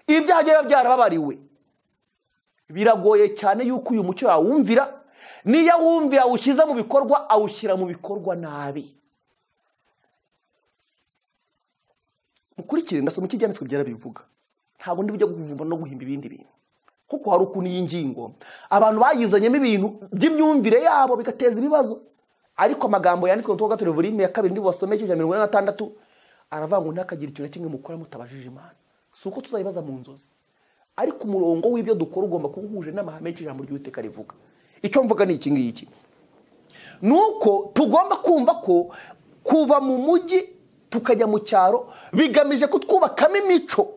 ibyaha bye byarababariwe, biragoye cyane yuko uyu mucyo yawumvira. Niyo awumvira awushyize mu bikorwa, awushyira mu bikorwa nabi. Mukurikire, ndasoma icyo Ibyanditswe byera bivuga. Ntabwo ndi bujya kuvumba no guhimba ibindi bintu, kuko hari ukuntu iyi ngingo abantu bayizanyemo ibintu by'imyumvire yabo bigateza ibibazo. Ariko amagambo yanditswe mu Gatatu volume ya 2 ndi bubasomeye cyo 46 aravuga ngo ntakagira ikintu na kimwe mukora mutabajije Imana. Si uko tuzayibaza mu nzozi, ariko umurongo w'ibyo dukora ugomba kuba uhuje n'amahame y'ijambo ry'Uwiteka rivuga. Icyo mvuga ni iki ngiki, nuko tugomba kumva ko kuva mu mujyi tukajya mu cyaro bigamije kutwubakamo imico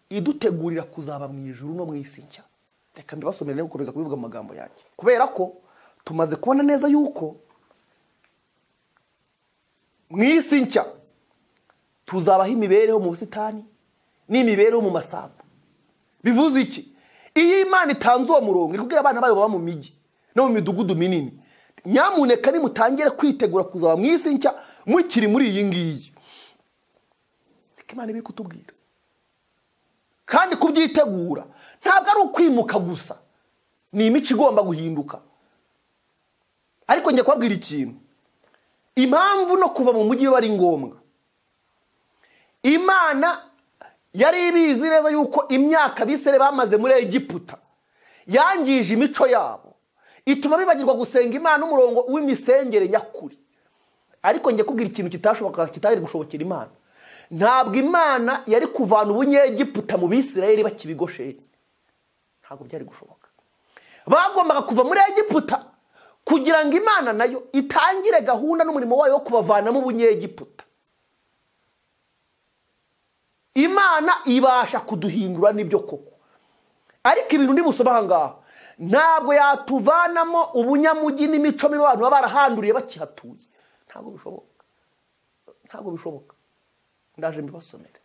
idutegurira kuzaba mu ijuru no mu isi nshya. Reka mbibasomere no gukomeza kubivuga mu magambo yanjye, kubera ko tumaze kubona neza yuko mu isi nshya tuzabaho imibereho mu busitani n'imibereho mu masambu. Bivuze iki? Iyo Imana itanze uwo murongo iri kubwira abana bayo baba mu mijyi no mu midugudu minini, nyamuneka nimutangire kwitegura kuzaba mu isi nshya mukiri muri iyi ngiyi. Reka Imana ibiri kutubwira. Kandi kubyitegura ntabwo ari ukwimuka gusa, ni imico igomba guhinduka. Ariko njye kubabwira ikintu, impamvu no kuva mu mujyi biba ari ngombwa, Imana yari ibizi neza yuko imyaka Abisirayeli bamaze muri Egiputa yangije imico yabo, ituma bibagirwa gusenga Imana umurongo w'imisengere nyakuri. Ariko njye kubwira ikintu kitashoboka, kitari gushobokera Imana. Ntabwo Imana yari kuvana ubunyegiputa mu Bisirayeli bakibigosheni, ntabwo byari gushoboka. Bagombaga kuva muri Egiputa kugira ngo Imana nayo itangire gahunda n'umurimo wayo wo kubavanamo ubunyegiputa. Imana ibasha kuduhindura nibyo koko, ariko ibintu ndi busoma aha ngaha ntabwo yatuvanamo ubunyamugi n'imico mibi abantu baba barahanduriye bakihatuye. Ntabwo bishoboka, ntabwo bishoboka. Ndaje mbibasomere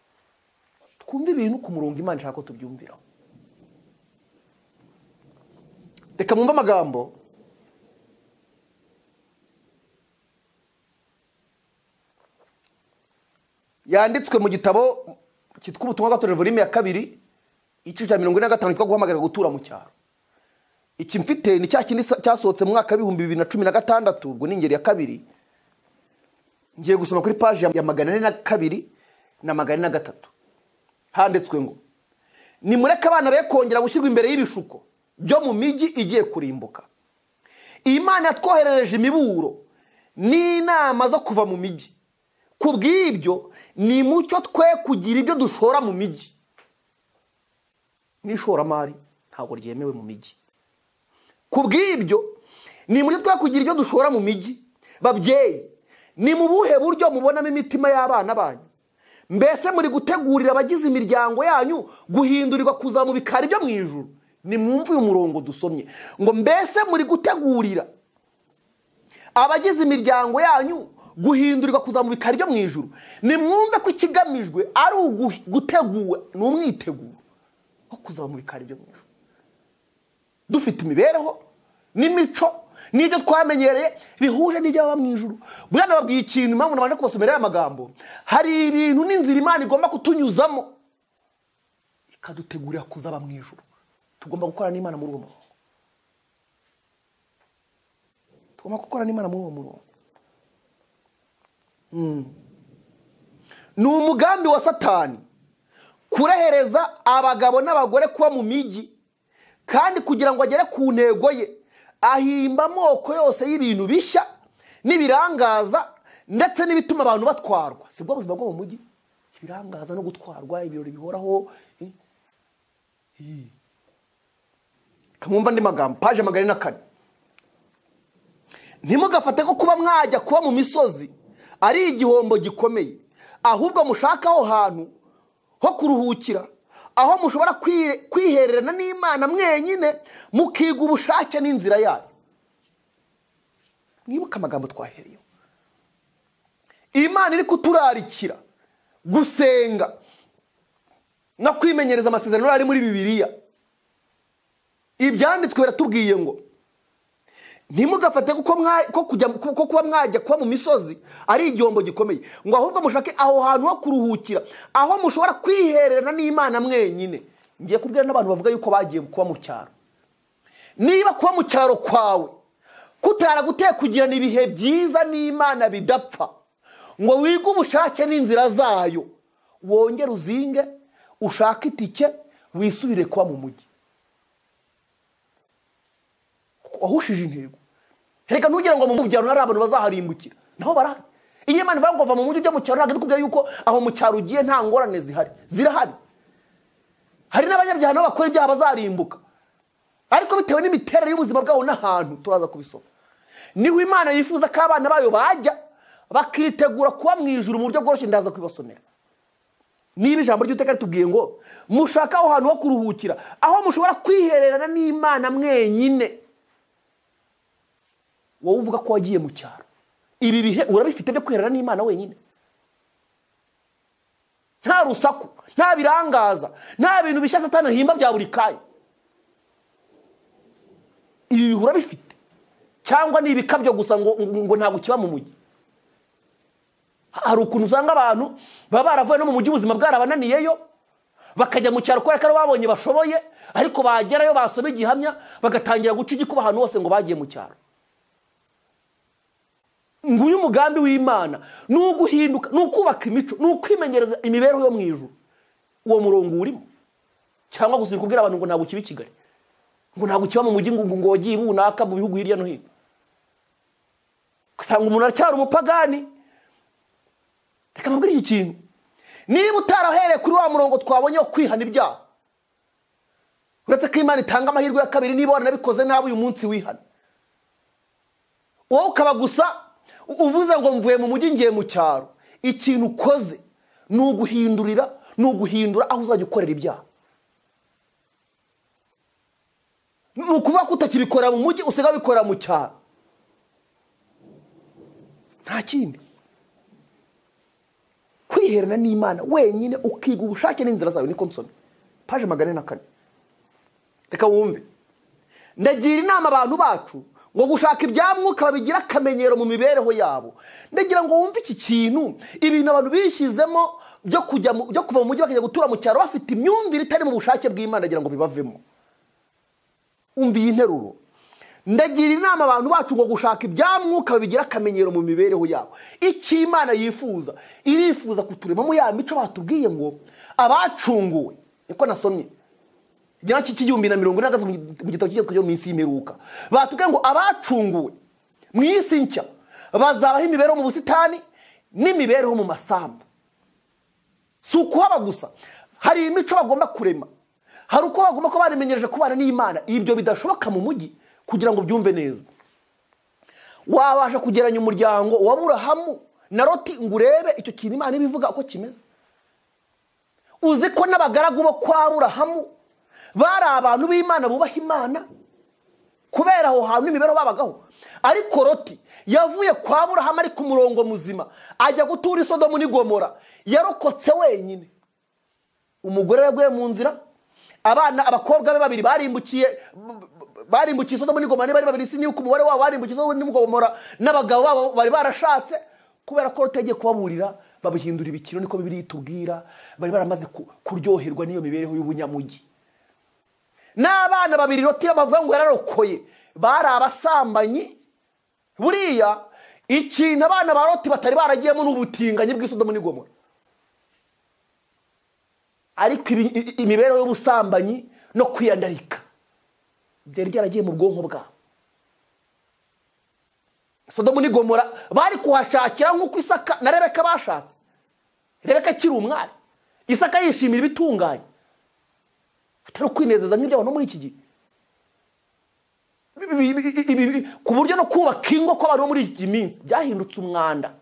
twumve ibintu ku murongo Imana ishaka ko tubyumviraho. Reka mwumve amagambo yanditswe mu gitabo cyitwa Ubutumwa bwa Volume ya 2 igice cya 45 cyitwa Guhamagarira gutura mu cyaro. Iki mfite ni cya kindi cyasohotse mu mwaka 2016, ubwo ni ingeri ya 2. Ngiye gusoma kuri page ya 402 na 403. Handitswe ngo Nimureke abana be kongera gushyirwa imbere y'ibishuko byo mu mijyi igiye kurimbuka. Imana yatwoherereje imiburo n'inama zo kuva mu mijyi. Ku bw'ibyo ni mucyo twe kugira ibyo dushora mu mijyi. N'ishoramari ntabwo ryemewe mu mijyi. Ku bw'ibyo ni mucyo twe kugira ibyo dushora mu mijyi. Babyeyi, ni mu buhe buryo mubonamo imitima y'abana banyu? Mbese muri gutegurira abagize imiryango yanyu guhindurirwa kuza mu bikari byo mu ijuru? Ni mwumve uyu murongo dusomye ngo mbese muri gutegurira abagize imiryango yanyu guhindurirwa kuza mu bikari byo mu ijuru. Ni mwumve ko ikigamijwe ari ugutegura, ni umwiteguro wo kuza mu bikari byo mu ijuru. Dufite imibereho n'imico n'ibyo twamenyereye bihuje n'ibyo mu ijuru. Buriya nababwiye ikintu, impamvu nabanje kubasomera aya magambo, hari ibintu n'inzira Imana igomba kutunyuzamo ikadutegurira kuzaba mu ijuru. Tugomba gukora n'Imana muri uwo murongo. Tugomba gukora n'Imana muri uwo murongo. Ni umugambi wa Satani kurehereza abagabo n'abagore kuba mu mijyi, kandi kugira ngo agere ku ntego ye ahimba amoko yose y'ibintu bishya n'ibirangaza ndetse n'ibituma abantu batwarwa. Si bwo buzima bwo mu mujyi, ibirangaza no gutwarwa, ibirori bihoraho. Kamwumva andi magambo, paje 404. Ntimugafate ko kuba mwajya kuba mu misozi ari igihombo gikomeye, ahubwo mushaka aho hantu ho kuruhukira, aho mushobora kwihererana n'Imana mwenyine, mukiga ubushake n'inzira yayo. Mwibuke amagambo twahereyeho. Imana iri kuturarikira gusenga no kwimenyereza amasezerano ari muri Bibiliya. Ibyanditswe biratubwiye ngo ntimugafate ko kuba mwajya kuba mu misozi ari igihombo gikomeye, ngo ahubwo mushake aho hantu ho kuruhukira, aho mushobora kwihererana n'Imana mwenyine. Ngiye kubwira n'abantu bavuga yuko bagiye kuba mu cyaro. Niba kuba mu cyaro kwawe kutaraguteye kugirana ibihe byiza n'Imana bidapfa, ngo wige ubushake n'inzira zayo, wongere uzinge ushake itike wisubire kuba mu mujyi. Wahushije intego. Reka ntugire ngo mu byaro nari abantu bazaharimbukira, naho barahari. Iyo Imana ivuga ngo va mu mujyi ujya mu cyaro, ntabwo ikubwira yuko aho mu cyaro ugiye nta ngorane zihari. Zirahari. Hari n'abanyabyaha nabo bakora ibyaha bazarimbuka, ariko bitewe n'imiterere y'ubuzima bwabo n'ahantu turaza kubisoma. Niho Imana yifuza ko abana bayo bajya bakitegura kuba mu ijuru mu buryo bworoshye. Ndaza kubibasomera. Niba ijambo ry'Uwiteka ritubwiye ngo mushaka aho hantu ho kuruhukira, aho mushobora kwihererana n'Imana mwenyine, wowe uvuga ko wagiye mu cyaro, ibi bihe urabifite byo kwihererana n'Imana wenyine? Nta rusaku, nta birangaza, nta bintu bishya Satani ahimba bya buri kanya. Ibi bihe urabifite? Cyangwa ni ibikabyo gusa ngo ntabwo kiba mu mujyi? Hari ukuntu usanga abantu baba baravuye no mu mujyi ubuzima bwarabananiyeyo, bakajya mu cyaro kubera ko babonye bashoboye, ariko bagerayo basoma igihamya bagatangira guca igikuba ahantu hose ngo bagiye mu cyaro. Nguyu umugambi w'Imana ni uguhinduka, ni ukubaka imico, ni ukwimenyereza imibereho yo mu ijuru. Uwo murongo urimo? Cyangwa gusa uri kubwira abantu ngo ntabwo kiba i Kigali, ngo ntabwo kiba mu mujyi, ngo wagiye runaka mu bihugu hirya no hino, ugasanga umuntu aracyari umupagani. Reka mbabwire iki kintu, niba utarahereye kuri wa murongo twabonye wo kwihana ibyaha, uretse ko Imana itanga amahirwe ya kabiri, niba waranabikoze nabi uyu munsi wihana, wowe ukaba gusa uvuze ngo mvuye mu mujyi ngiye mu cyaro, ikintu ukoze ni uguhindurira, ni uguhindura aho uzajya ukorera ibyaha. Ni ukuvuga ko utakibikora mu mujyi, usigaye ubikora mu cyaro. Nta kindi. Kwiherana n'Imana wenyine, ukiga ubushake n'inzira zawe. Niko nsomye paje 404. Reka wumve. Ndagira inama abantu bacu ngo gushaka ibyamwuka babigira akamenyero mu mibereho yabo. Ndagira ngo wumve iki kintu, ibintu abantu bishyizemo byo kujya byo kuva mu mujyi bakajya gutura mu cyaro bafite imyumvire itari mu bushake bw'Imana, ndagira ngo bibavemo. Umva iyi nteruro. Ndagira inama abantu bacu ngo gushaka ibyamwuka babigira akamenyero mu mibereho yabo. Icyo Imana yifuza, irifuza kuturemamo ya mico batubwiye ngo abacunguwe, niko nasomye. cy'igihumbi na 43 mu gitabo cy'igezweho cyo mu minsi y'imperuka, batubwiye ngo abacunguwe mu isi nshya bazabaho imibereho mu busitani n'imibereho mu masambu. Si ukuhaba gusa, hari imico bagomba kurema, hari uko bagomba kuba barimenyereje kubana n'Imana. Ibyo bidashoboka mu mujyi. Kugira ngo byumve neza, wabasha kugeranya umuryango wa Aburahamu na Loti ngo urebe icyo kintu Imana ibivuga uko kimeze? Uzi ko n'abagaragu bo kwa Aburahamu bari abantu b'Imana, bubaha Imana, kubera aho hantu n'imibereho babagaho. Ariko Loti yavuye kwa Aburahamu ari ku murongo muzima, ajya gutura i Sodomu n'i Gomora. Yarokotse wenyine. Umugore yaguye mu nzira, abana, abakobwa be babiri barimbukiye Sodomu n'i Gomora. Niba ari babiri, sinibuka umubare wabo, barimbukiye Sodomu n'i Gomora n'abagabo babo bari barashatse, kubera ko Loti yagiye kubaburira, babihindura ibikino. Niko Bibiliya itubwira. Bari baramaze kuryoherwa n'iyo mibereho y'ubunyamujyi. N'abana babiri Loti bavuga ngo yararokoye bari abasambanyi. Buriya ikintu abana ba Loti batari baragiyemo ni ubutinganyi bw'i Sodomu n'i Gomora, ariko imibereho y'ubusambanyi no kwiyandarika byari byaragiye mu bwonko bwabo. Sodomu n'i Gomora bari kuhashakira nk'uko Isaka na Rebeka bashatse. Rebeka akiri umwari, Isaka yishimira ibitunganye, atari ukwinezeza nk'iby'abantu muri iki gihe. Ku buryo no kubaka ingo kw'abantu bo muri iyi minsi byahindutse umwanda,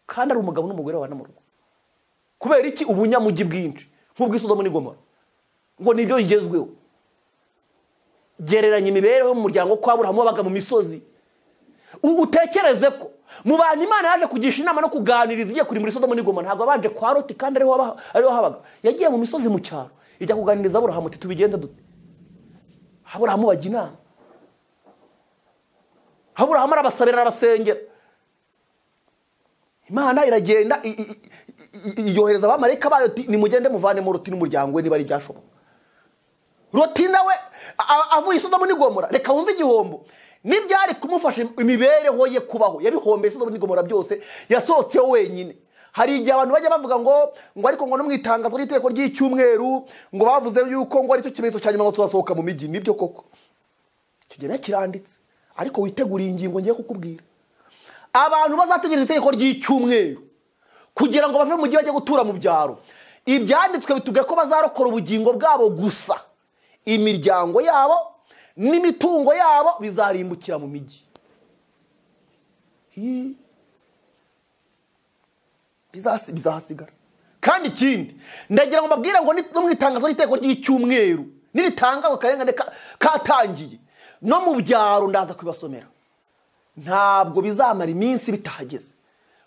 kandi ari umugabo n'umugore babana mu rugo. Kubera iki? Ubunyamujyi bwinshi nk'ubw'i Sodomu n'i Gomora, ngo nibyo bigezweho. Gereranya imibereho mu muryango kwa Aburahamu wabaga mu misozi. Utekereze ko mu bantu Imana yaje kugisha inama no kuganiriza igiye kuri muri Sodomu n'i Gomora, ntabwo abanje kwa Loti kandi ariho habaga. Yagiye mu misozi, mu cyaro, ijya kuganiriza Aburahamu ati: "Tubigenze dute?" Aburahamu bajya inama, Aburahamu arabasabira, arabasengera. Imana iragenda yohereza abamarayika bayo ati: "Nimugende muvane mu Loti n'umuryango we niba ari ibyashoboka." Loti nawe avuye i Sodomu n'i Gomora, reka wumve igihombo n'ibyari kumufasha imibereho ye kubaho, yabihombeye Sodomu n'i Gomora byose, yasohotseho wenyine. Hari igihe abantu bajya bavuga ngo ariko ngo no mu itangazo ry'itegeko ry'icyumweru ngo bavuze yuko ngo aricyo kimenyetso cya nyuma, ngo tuzasohoka mu mijyi. Nibyo koko, icyo gihe kiranditse, ariko witeguriye ingingo ngiye kukubwira. Abantu bazategereza itegeko ry'icyumweru kugira ngo bave mu mujyi bajye gutura mu byaro, ibyanditswe bitubwira ko bazarokora ubugingo bwabo gusa, imiryango yabo n'imitungo yabo bizarimbukira mu mijyi. Hi. Bizahasigara. Kandi ikindi ndagira ngo mbabwire ngo no mu itangazo ry'itegeko ry'icyumweru n'iritangazwa, akarengane katangiye no mu byaro, ndaza kubibasomera, ntabwo bizamara iminsi bitahageze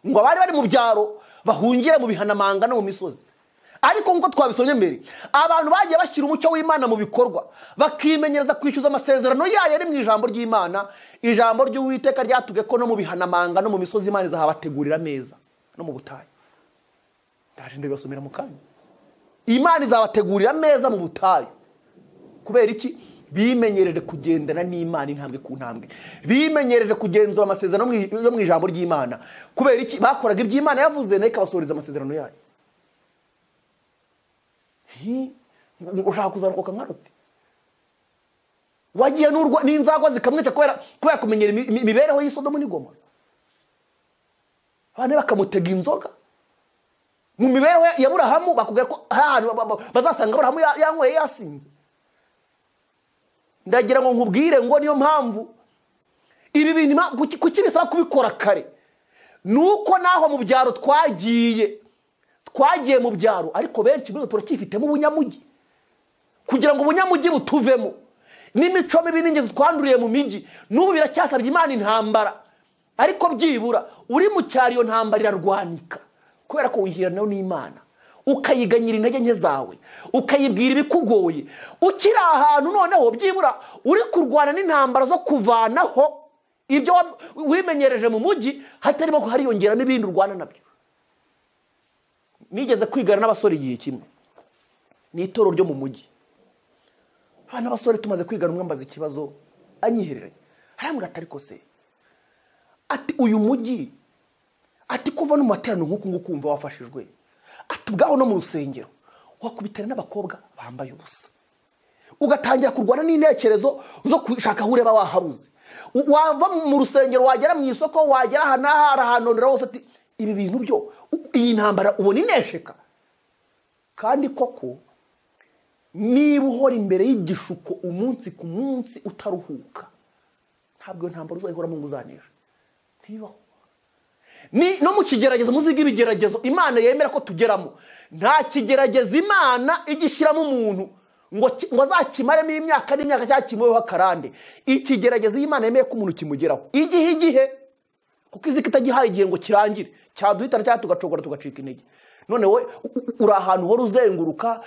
ngo abari bari mu byaro bahungire mu bihanamanga no mu misozi. Ariko nk'uko twabisomye mbere, abantu bagiye bashyira umucyo w'Imana mu bikorwa, bakimenyereza kwishyuza amasezerano yayo ari mu ijambo ry'Imana, ijambo ry'Uwiteka ryatubwiye ko no mu bihanamanga no mu misozi Imana izahabategurira ameza, no mu butayu. Ndaje ndabibasomera mu kanya. Imana izabategurira ameza mu butayu. Kubera iki? Bimenyereje kugendana n'Imana intambwe ku ntambwe, bimenyereje kugenzura amasezerano yo mu ijambo ry'Imana. Kubera iki? Bakoraga iby'Imana yavuze, nayo ikabasohoreza amasezerano yayo. Hi, ngo ushaka kuzarokoka nka Loti wagiye n'inzagwa zikamwica kubera kumenyera imibereho y'i Sodomu n'i Gomora, abana bakamutega inzoga? Mu mibereho ya Aburahamu bakubwira ko hari ahantu bazasanga Aburahamu yanyweye, yasinze. Ndagira ngo nkubwire ngo niyo mpamvu ibi bintu kuki bisaba kubikora kare, nuko naho mu byaro twagiye mu byaro, ariko benshi muri twe turacyifitemo ubunyamujyi. Kugira ngo ubunyamujyi butuvemo n'imico mibi n'ingeso twanduriye mu mijyi, n'ubu biracyasabye Imana intambara. Ariko byibura uri mu cyaro iyo ntambara irarwanika, kubera ko wihiranaho n'Imana, ukayiganyira intege nke zawe, ukayibwira ibikugoye ukiri ahantu. Noneho byibura uri kurwana n'intambara zo kuvanaho ibyo wimenyereje mu mujyi, hatarimo hariyongeramo ibindi urwana nabyo. Nigeze kwigana n'abasore igihe kimwe ni itorero ryo mu mujyi. Abana b'abasore tumaze kwigana, umwe ambaza ikibazo anyihereranye, arambwira ati: "Ariko se," ati, "uyu mujyi," ati, "kuva no mu materaniro nk'uku nguku wumva wafashijwe," ati, "ubwaho no mu rusengero wakubitana n'abakobwa bambaye ubusa." Ugatangira kurwana n'intekerezo zo gushaka aho ureba wahabuze. Wava mu rusengero wagera mu isoko wagera aha n'aha arahanonera hose ati ibi bintu byo iyi ntambara ubona inesheka. Kandi koko niba uhora imbere y'igishuko umunsi ku munsi utaruhuka, ntabwo iyo ntambara uzayihoramo ngo uzaneshe. Ntibibaho. Ni no mu kigeragezo, muziga ibigeragezo Imana yemera ko tugeramo. Nta kigeragezo Imana igishyiramo umuntu ngo azakimaremo imyaka n'imyaka cyangwa kimubeho akarande. Ikigeragezo Imana yemeye ko umuntu kimugeraho igihe igihe, kuko izi kitagihaye igihe ngo kirangire, cyaduhitana cyangwa tugacogora tugacika intege. None wowe uri ahantu uhora uzenguruka,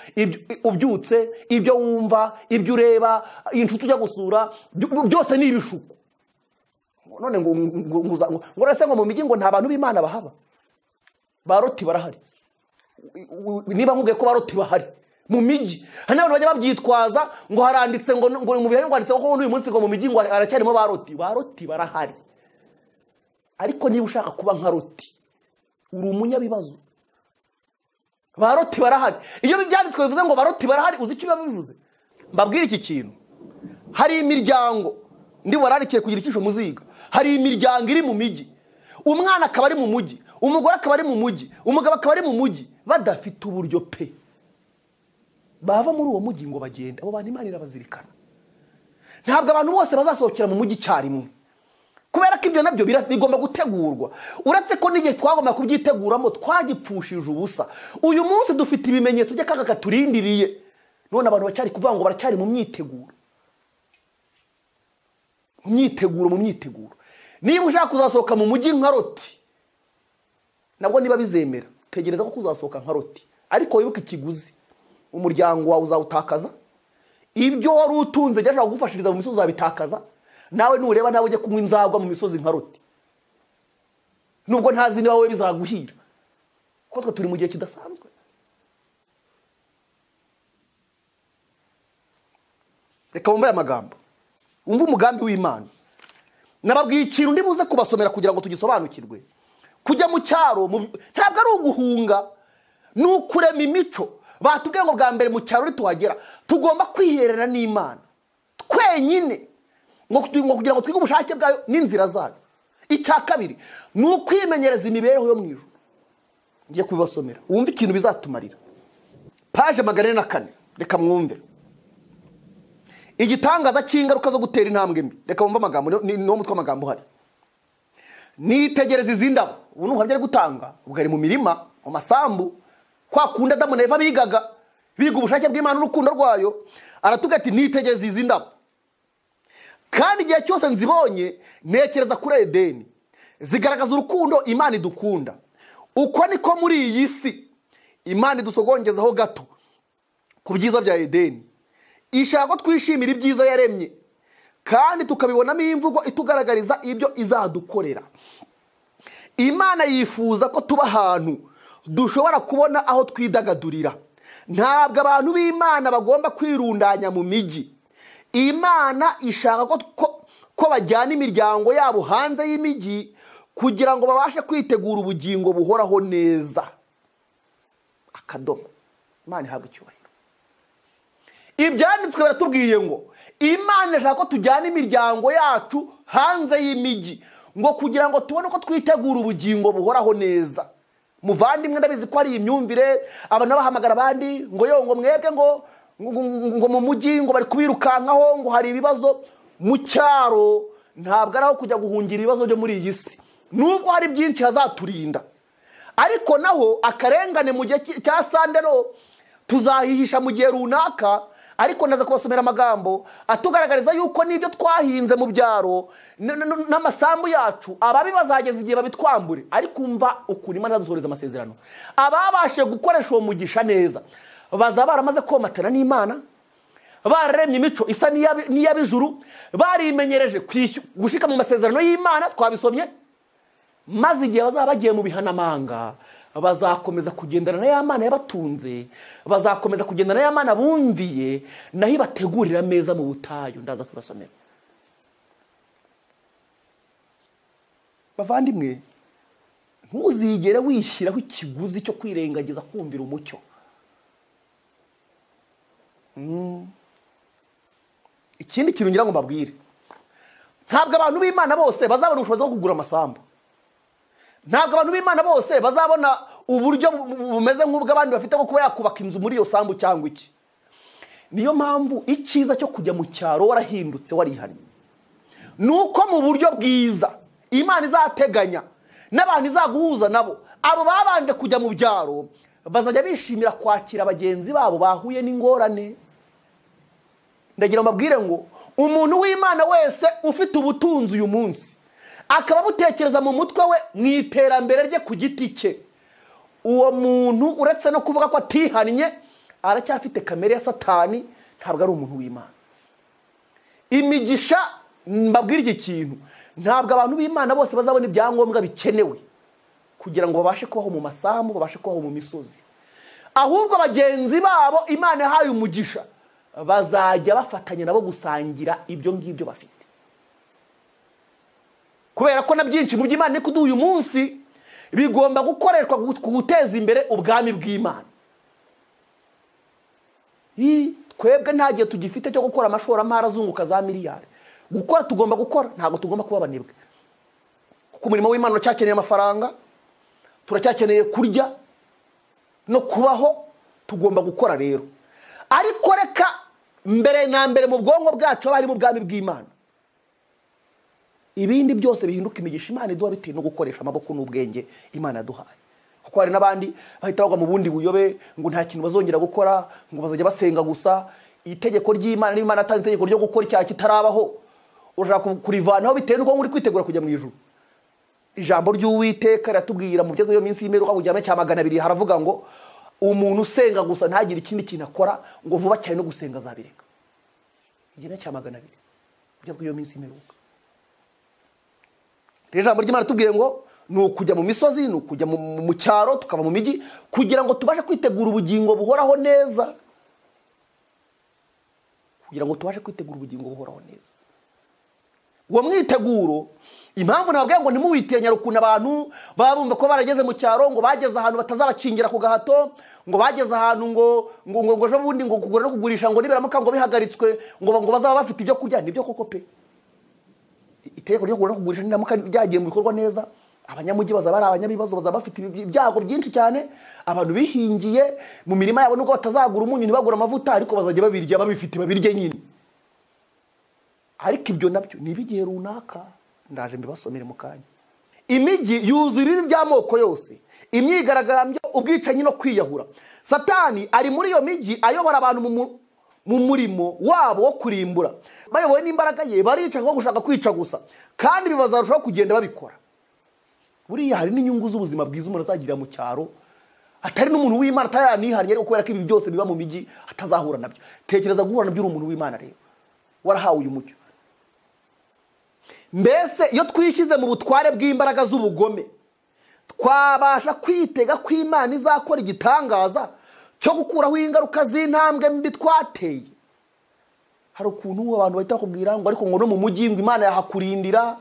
ubyutse, ibyo wumva, ibyo ureba, inshuti ujya gusura, byose ni ibishuko. None ngo ngo ngo mu mijyi ngo nta bantu b'Imana bahaba. Ba Loti barahari. Niba nkubwiye ko ba Loti bahari mu mijyi, hari n'abantu bajya babyitwaza ngo haranditse ngo mu bihe ngo handitse ko n'uyu munsi ngo mu mijyi ngo haracyarimo ba Loti. Ba Loti barahari. Ariko niba ushaka kuba nka Loti, uri umunyabibazo. Ba Loti barahari. Iyo byanditswe bivuze ngo ba Loti barahari, uzi icyo biba bivuze? Mbabwire iki kintu. Hari imiryango ndi wararikiye kugira icyisho muziga. Hari imiryango iri mu mijyi, umwana akaba ari mu mujyi, umugore akaba ari mu mujyi, umugabo akaba ari mu mujyi, badafite uburyo pe bava muri uwo mujyi ngo bagende. Abo bantu Imana irabazirikana. Ntabwo abantu bose bazasohokera mu mujyi icyarimwe, kubera ko ibyo nabyo bigomba gutegurwa. Uretse ko n'igihe twagomba kubyiteguramo twagipfushije ubusa. Uyu munsi dufite ibimenyetso by'akaga katurindiriye, none abantu bacyari kuvuga ngo baracyari mu myiteguro. Mu myiteguro, mu myiteguro. Niba ushaka kuzasohoka mu mujyi nka Loti, nabwo niba bizemera, tegereza ko kuzasohoka nka Loti, ariko wibuke ikiguzi. Umuryango wawe uzawutakaza, ibyo wari utunze byashaka kugufashiriza mu misozi uzabitakaza. Nawe nureba nawe ujye kunywa inzagwa mu misozi nka Loti, nubwo ntazi niba wowe bizaguhira, kuko twe turi mu gihe kidasanzwe. Reka wumve aya magambo, wumve umugambi w'Imana. Nababwiye ikintu ndi buze kubasomera kugira ngo tugisobanukirwe. Kujya mu cyaro ntabwo ari uguhunga, ni ukurema imico. Batubwiye ngo bwa mbere mu cyaro tuhagera tugomba kwiherera n'Imana twenyine, ngo kugira ngo twige ubushake bwayo n'inzira zayo. Icya kabiri ni ukwimenyereza imibereho yo mu ijuru. Ngiye kubibasomera wumve ikintu bizatumarira. Paje 404, reka mwumve igitangaza cy'ingaruka zo gutera intambwe mbi. Reka wumve amagambo, ni wo mutwe w'amagambo uhari. Nitegereza izi ndabo. Ubu ni ubuhamya ari gutanga, ubwo ari mu mirima, mu masambu, kwa kundi Adamu na Eva bigaga, biga ubushake bw'Imana n'urukundo rwayo. Aratubwira ati nitegereza izi ndabo, kandi igihe cyose nzibonye ntekereza kuri Edeni. Zigaragaza urukundo Imana idukunda. Uko niko muri iyi si Imana idusogongezaho gato ku byiza bya Edeni. Ishaka ko twishimira ibyiza yaremye, kandi tukabibonamo imvugo itugaragariza ibyo izadukorera. Imana yifuza ko tuba ahantu dushobora kubona aho twidagadurira. Ntabwo abantu b'Imana bagomba kwirundanya mu mijyi. Imana ishaka ko bajyana imiryango yabo hanze y'imijyi kugira ngo babashe kwitegura ubugingo buhoraho neza. Akadomo. Imana ihabwe icyubahiro. Ibyanditswe baratubwiye ngo Imana ishaka ko tujyana imiryango yacu hanze y'imijyi, ngo kugira ngo tubone uko twitegura ubugingo buhoraho neza. Muvandimwe, ndabizi ko ari imyumvire abantu bahamagara abandi ngo yo ngo mwebwe ngo mu mujyi ngo bari kubirukankaho, ngo hari ibibazo mu cyaro. Ntabwo ari aho kujya guhungira ibibazo byo muri iyi si, nubwo hari byinshi hazaturinda. Ariko naho akarengane mu gihe cya sandero tuzahihisha mu gihe runaka. Ariko ndaza kubasomera amagambo atugaragariza yuko n'ibyo twahinze mu byaro n'amasambu yacu ababi bazageza igihe babitwambure. Ariko umva ukuntu Imana izadusohoreza amasezerano. Ababashe gukoresha uwo mugisha neza bazaba baramaze komatana n'Imana, bararemye imico isa n'iy'ab'ijuru, barimenyereje gushika mu masezerano y'Imana twabisomye. Maze igihe bazaba bagiye mu bihanamanga, bazakomeza kugendana na ya Mana yabatunze, bazakomeza kugendana na ya Mana bumviye, naho ibategurira ameza mu butayu. Ndaza kubasomera. Bavandimwe, ntuzigere wishyiraho ikiguzi cyo kwirengagiza kumvira umucyo. Ikindi kintu ngira ngo mbabwire, ntabwo abantu b'Imana bose bazabona ubushobozi bwo kugura amasambu, ntabwo abantu b'Imana bose bazabona uburyo bumeze nk'ubw'abandi bafite bwo kuba yakubaka inzu muri iyo sambu cyangwa iki. Niyo mpamvu icyiza cyo kujya mu cyaro warahindutse warihannye, nuko mu buryo bwiza Imana izateganya n'abantu izaguhuza nabo, abo babanje kujya mu byaro bazajya bishimira kwakira bagenzi babo bahuye n'ingorane. Ndagira mbabwire ngo umuntu w'Imana wese ufite ubutunzi uyu munsi akaba butekereza mu mutwe we mu iterambere rye ku giti cye, uwo muntu uretse no kuvuga ko atihannye aracyafite kamere ya Satani, ntabwo ari umuntu w'Imana. Imigisha, mbabwire iki kintu, ntabwo abantu b'Imana bose bazabona ibyangombwa bikenewe kugira ngo babashe kubaho mu masambu, babashe kubaho mu misozi, ahubwo bagenzi babo Imana yahaye umugisha bazajya bafatanya nabo gusangira ibyo ngibyo bafite. Kubera ko na byinshi mu by'Imana iri kuduha uyu munsi bigomba gukoreshwa ku guteza imbere ubwami bw'Imana. Twebwe nta gihe tugifite cyo gukora amashoramari azunguka za miliyari. Gukora tugomba gukora, ntabwo tugomba kuba abanebwe, kuko umurimo w'Imana uracyakeneye amafaranga, turacyakeneye kurya no kubaho, tugomba gukora rero. Ariko reka mbere na mbere mu bwonko bwacu haba harimo ubwami bw'Imana, ibindi byose bihinduka imigisha Imana iduha bitewe no gukoresha amaboko n'ubwenge Imana yaduhaye. Kuko hari n'abandi bahita bagwa mu bundi buyobe ngo nta kintu bazongera gukora, ngo bazajya basenga gusa. Itegeko ry'Imana, niba Imana yatanze itegeko ryo gukora icyaha kitarabaho, urashaka kurivanaho bitewe n'uko uri kwitegura kujya mu ijuru. Ijambo ry'Uwiteka riratubwira mu byo minsi y'imperuka ku gihame cya 200, haravuga ngo umuntu usenga gusa ntagire ikindi kintu akora, ngo vuba cyane no gusenga azabireka. Igihame cya 200 kugeza iyo minsi y'imperuka. Rero ijambo ry'Imana ritubwiye ngo ni ukujya mu misozi, ni ukujya mu cyaro, tukava mu mijyi kugira ngo tubashe kwitegura ubugingo buhoraho neza, kugira ngo tubashe kwitegura ubugingo buhoraho neza. Uwo mwiteguro, impamvu nababwiye ngo ntimuwitiranye ukuntu abantu baba bumva ko barageze mu cyaro, ngo bageze ahantu batazabakingira ku gahato, ngo bageze ahantu ngo ngo ngo ejo bundi ngo kugura no kugurisha ngo nibiramuka ngo bihagaritswe ngo bazaba bafite ibyo kurya. Nibyo koko pe, itegeko ryo kugura no kugurisha niramuka ryagiye mu bikorwa neza, abanyamujyi bazaba ari abanyabibazo, bazaba bafite ibyago byinshi cyane. Abantu bihingiye mu mirima yabo nubwo batazagura umunyu ntibagura amavuta, ariko bazajya babirya babifite, babirye nyine. Ariko ibyo nabyo ni ibigihe runaka, ndaje mbibasomere mu kanya. Imijyi yuzuye ibibi by'amoko yose, imyigaragambyo, ubwicanyi no kwiyahura. Satani ari muri iyo mijyi ayobora abantu mu murimo wabo wo kurimbura. Bayobowe n'imbaraga ye barica nko gushaka kwica gusa, kandi bibazarushaho kugenda babikora. Buriya hari n'inyungu z'ubuzima bwiza umuntu azagirira mu cyaro, atari n'umuntu w'Imana ataranihariye, ariko kubera ko ibi byose biba mu mijyi atazahura nabyo. Tekereza guhura nabyo uri umuntu w'Imana rero, warahawe uyu mucyo. Mbese iyo twishyize mu butware bw'imbaraga z'ubugome, twabasha kwitega ko Imana izakora igitangaza cyo gukuraho ingaruka z'intambwe mbi twateye. Hari ukuntu abantu bahita bakubwira ngo ariko ngo no mu mujyi ngo Imana yahakurindira.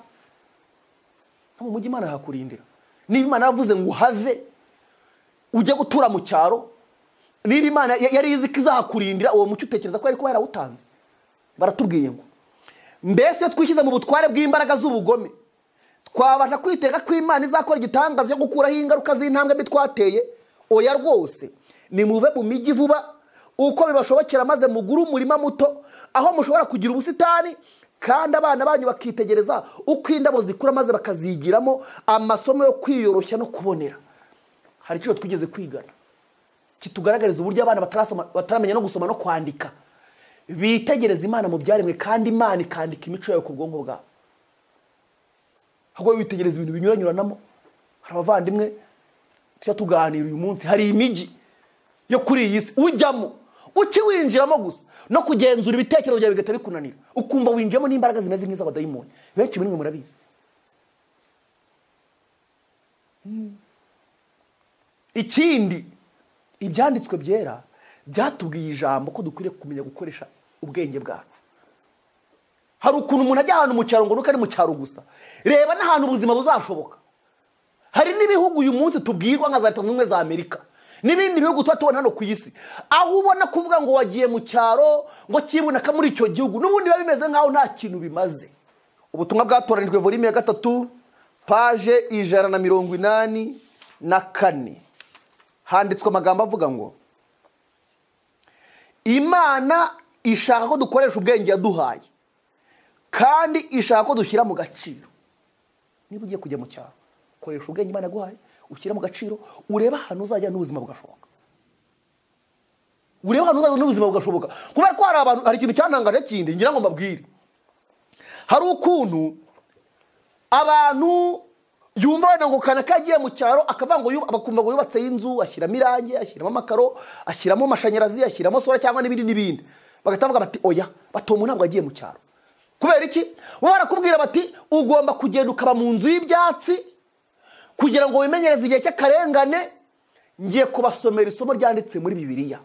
No mu mujyi Imana yahakurindira. Niba Imana yavuze ngo uhave ujye gutura mu cyaro, niba Imana yari izi ko izahakurindira, uwo mucyo utekereza ko yari kuba yarawutanze. Baratubwiye ngo mbese iyo twishyize mu butware bw'imbaraga z'ubugome, twabasha kwitega ko Imana izakora igitangaza cyo gukuraho ingaruka z'intambwe mbi twateye? Oya rwose, nimuve mu mijyi vuba uko bibashobokera, maze mugure umurima muto aho mushobora kugira ubusitani, kandi abana banyu bakitegereza uko indabo zikura, maze bakazigiramo amasomo yo kwiyoroshya no kubonera. Hari icyo twigeze kwigana kitugaragariza uburyo abana bataramenya no gusoma no kwandika bitegereza Imana mu byaremwe, kandi Imana ikandika imico yayo ku bwonko bwabo. Ahubwo witegereza ibintu binyuranyuranamo. Hari abavandimwe tujya tuganira uyu munsi, hari imijyi yo kuri iyi si ujyamo ukiwinjiramo gusa no kugenzura ibitekerezo byawe bigahita bikunanira, ukumva winjiyemo n'imbaraga zimeze nk'iz'abadayimoni. Benshi muri mwe murabizi. Ikindi, ibyanditswe byera byatubwiye ijambo ko dukwiriye kumenya gukoresha ubwenge bwacu. Hari ukuntu umuntu ajya ahantu mu cyaro ngo nuko ari mu cyaro gusa, reba n'ahantu ubuzima buzashoboka. Hari n'ibihugu uyu munsi tubwirwa nka za Leta Zunze Ubumwe za Amerika N'ibindi bihugu tuba tubona hano ku isi, aho ubona kuvuga ngo wagiye mu cyaro ngo kiboneka muri icyo gihugu, n'ubundi biba bimeze nk'aho nta kintu bimaze. Ubutumwa bwatoranijwe volume ya 3 page 184 handitswe amagambo avuga ngo Imana ishaka ko dukoresha ubwenge yaduhaye, kandi ishaka ko dushyira mu gaciro. Niba ugiye kujya mu cyaro, koresha ubwenge Imana yaguhaye, ushyira mu gaciro, urebe ahantu uzajya n'ubuzima bugashoboka. Urebe ahantu uzajya n'ubuzima bugashoboka. Kubera ko hari abantu, hari ikintu cyantangaje kindi ngira ngo mbabwire. Hari ukuntu abantu yumva wenda ngo kana kagiye mu cyaro, akavuga ngo bakumva ngo yubatse inzu, ashyiramo irangi, ashyiramo amakaro, ashyiramo amashanyarazi, ashyiramo sola cyangwa n'ibindi n'ibindi. Bagahita bavuga bati oya, batomu ntabwo agiye mu cyaro. Kubera iki? Bo barakubwira bati ugomba kugenda ukaba mu nzu y'ibyatsi kugira ngo wimenyereze igihe cy'akarengane. Ngiye kubasomera isomo ryanditse muri Bibiliya.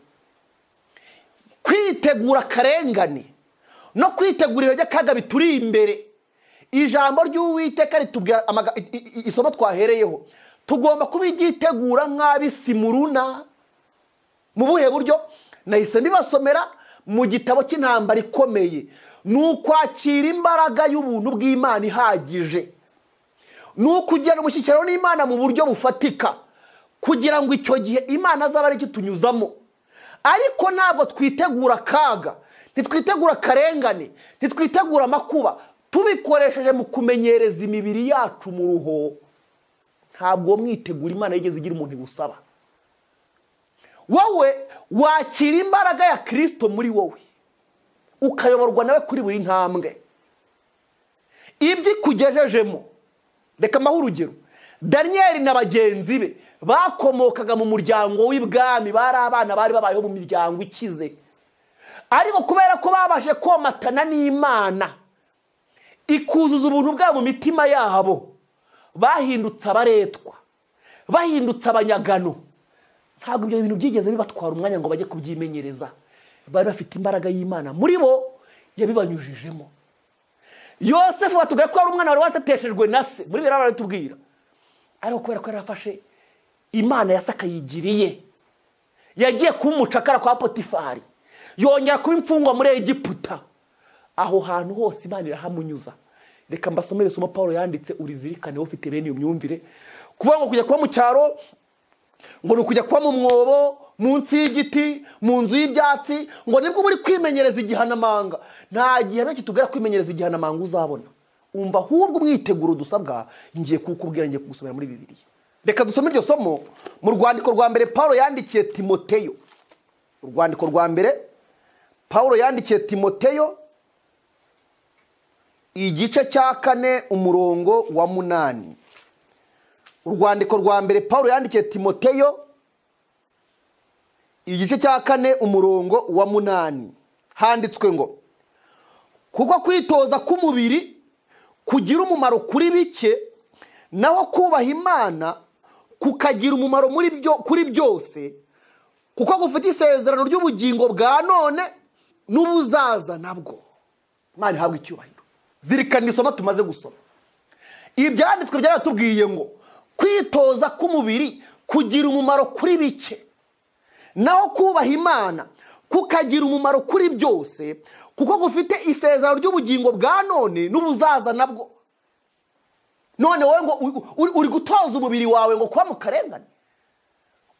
Kwitegura akarengane no kwitegura ibihe by'akaga bituri imbere. Ijambo ry'Uwiteka ritubwira isomo twahereyeho, tugomba kubigitegura nk'abisimuruna. Mu buhe buryo? Nahise mbibasomera mu gitabo cy'intambara ikomeye. Ni ukwakira imbaraga y'ubuntu bw'Imana ihagije, ni ukugirana umushyikirano n'Imana mu buryo bufatika, kugira ngo icyo gihe Imana azaba ari ikitunyuzamo. Ariko ntabwo twitegura akaga, ntitwitegura akarengane, ntitwitegura amakuba, tubikoresheje mu kumenyereza imibiri yacu mu ruho. Ntabwo mwitegura Imana yigeze igira umuntu igusaba. Wowe wakira imbaraga ya Kristo muri wowe, ukayoborwa nawe kuri buri ntambwe. Ibyo ikugejejemo, reka mbahe urugero. Daniel na bagenzi be bakomokaga mu muryango w'ibwami, bari abana bari babayeho mu miryango ikize. Ariko kubera ko babashe komatana n'Imana ikuzuza ubuntu bwabo mu mitima yabo, bahindutse abaretwa, bahindutse abanyagano. Ntabwo ibyo bintu byigeze bibatwara umwanya ngo bajye kubyimenyereza. Bari bafite imbaraga y'Imana muri bo yabibanyujijemo. Yosefu batubwira ko ari umwana wari wateteshejwe na se, muri Bibiliya baratubwira. Ariko kubera ko yarafashe Imana yasakayigiriye, yagiye kuba umucakara kwa Potifari, yongera kuba imfungwa muri Egiputa. Aho hantu hose Imana irahamunyuza. Reka mbasomere isomo Paulo yanditse, urizirikane ufite bene iyo myumvire. Kuvuga ngo kujya kuba mu cyaro ngo ni ukujya kuba mu mwobo, munsi y'igiti, mu nzu y'ibyatsi, ngo nibwo uri kwimenyereza igihanamanga. Nta gihe na kitubwira kwimenyereza igihanamanga uzabona. Umva ahubwo umwiteguro dusabwa, ngiye kukubwira, ngiye kugusomera muri Bibiliya. Reka dusome iryo somo mu rwandiko rwa mbere Paulo yandikiye Timoteyo. Urwandiko rwa mbere Paulo yandikiye Timoteyo, igice cya 4 umurongo wa 8. Urwandiko rwa mbere Paulo yandikiye Timoteyo, igice cya 4 umurongo wa 8, handitswe ngo kuko kwitoza k'umubiri kugira umumaro kuri bike, naho kubaha Imana kukagira umumaro muri byo kuri byose, kuko gufite isezerano ry'ubugingo bwa none n'ubuzaza nabwo. Imana ihabwe icyubahiro. Zirikana isomo tumaze gusoma. Ibyanditswe byaratubwiye ngo kwitoza k'umubiri kugira umumaro kuri bike, naho kubaha Imana kukagira umumaro kuri byose, kuko gufite isezerano ry'ubugingo bwa none n'ubuzaza nabwo. None wowe ngo uri gutoza umubiri wawe ngo kuba mu karengane,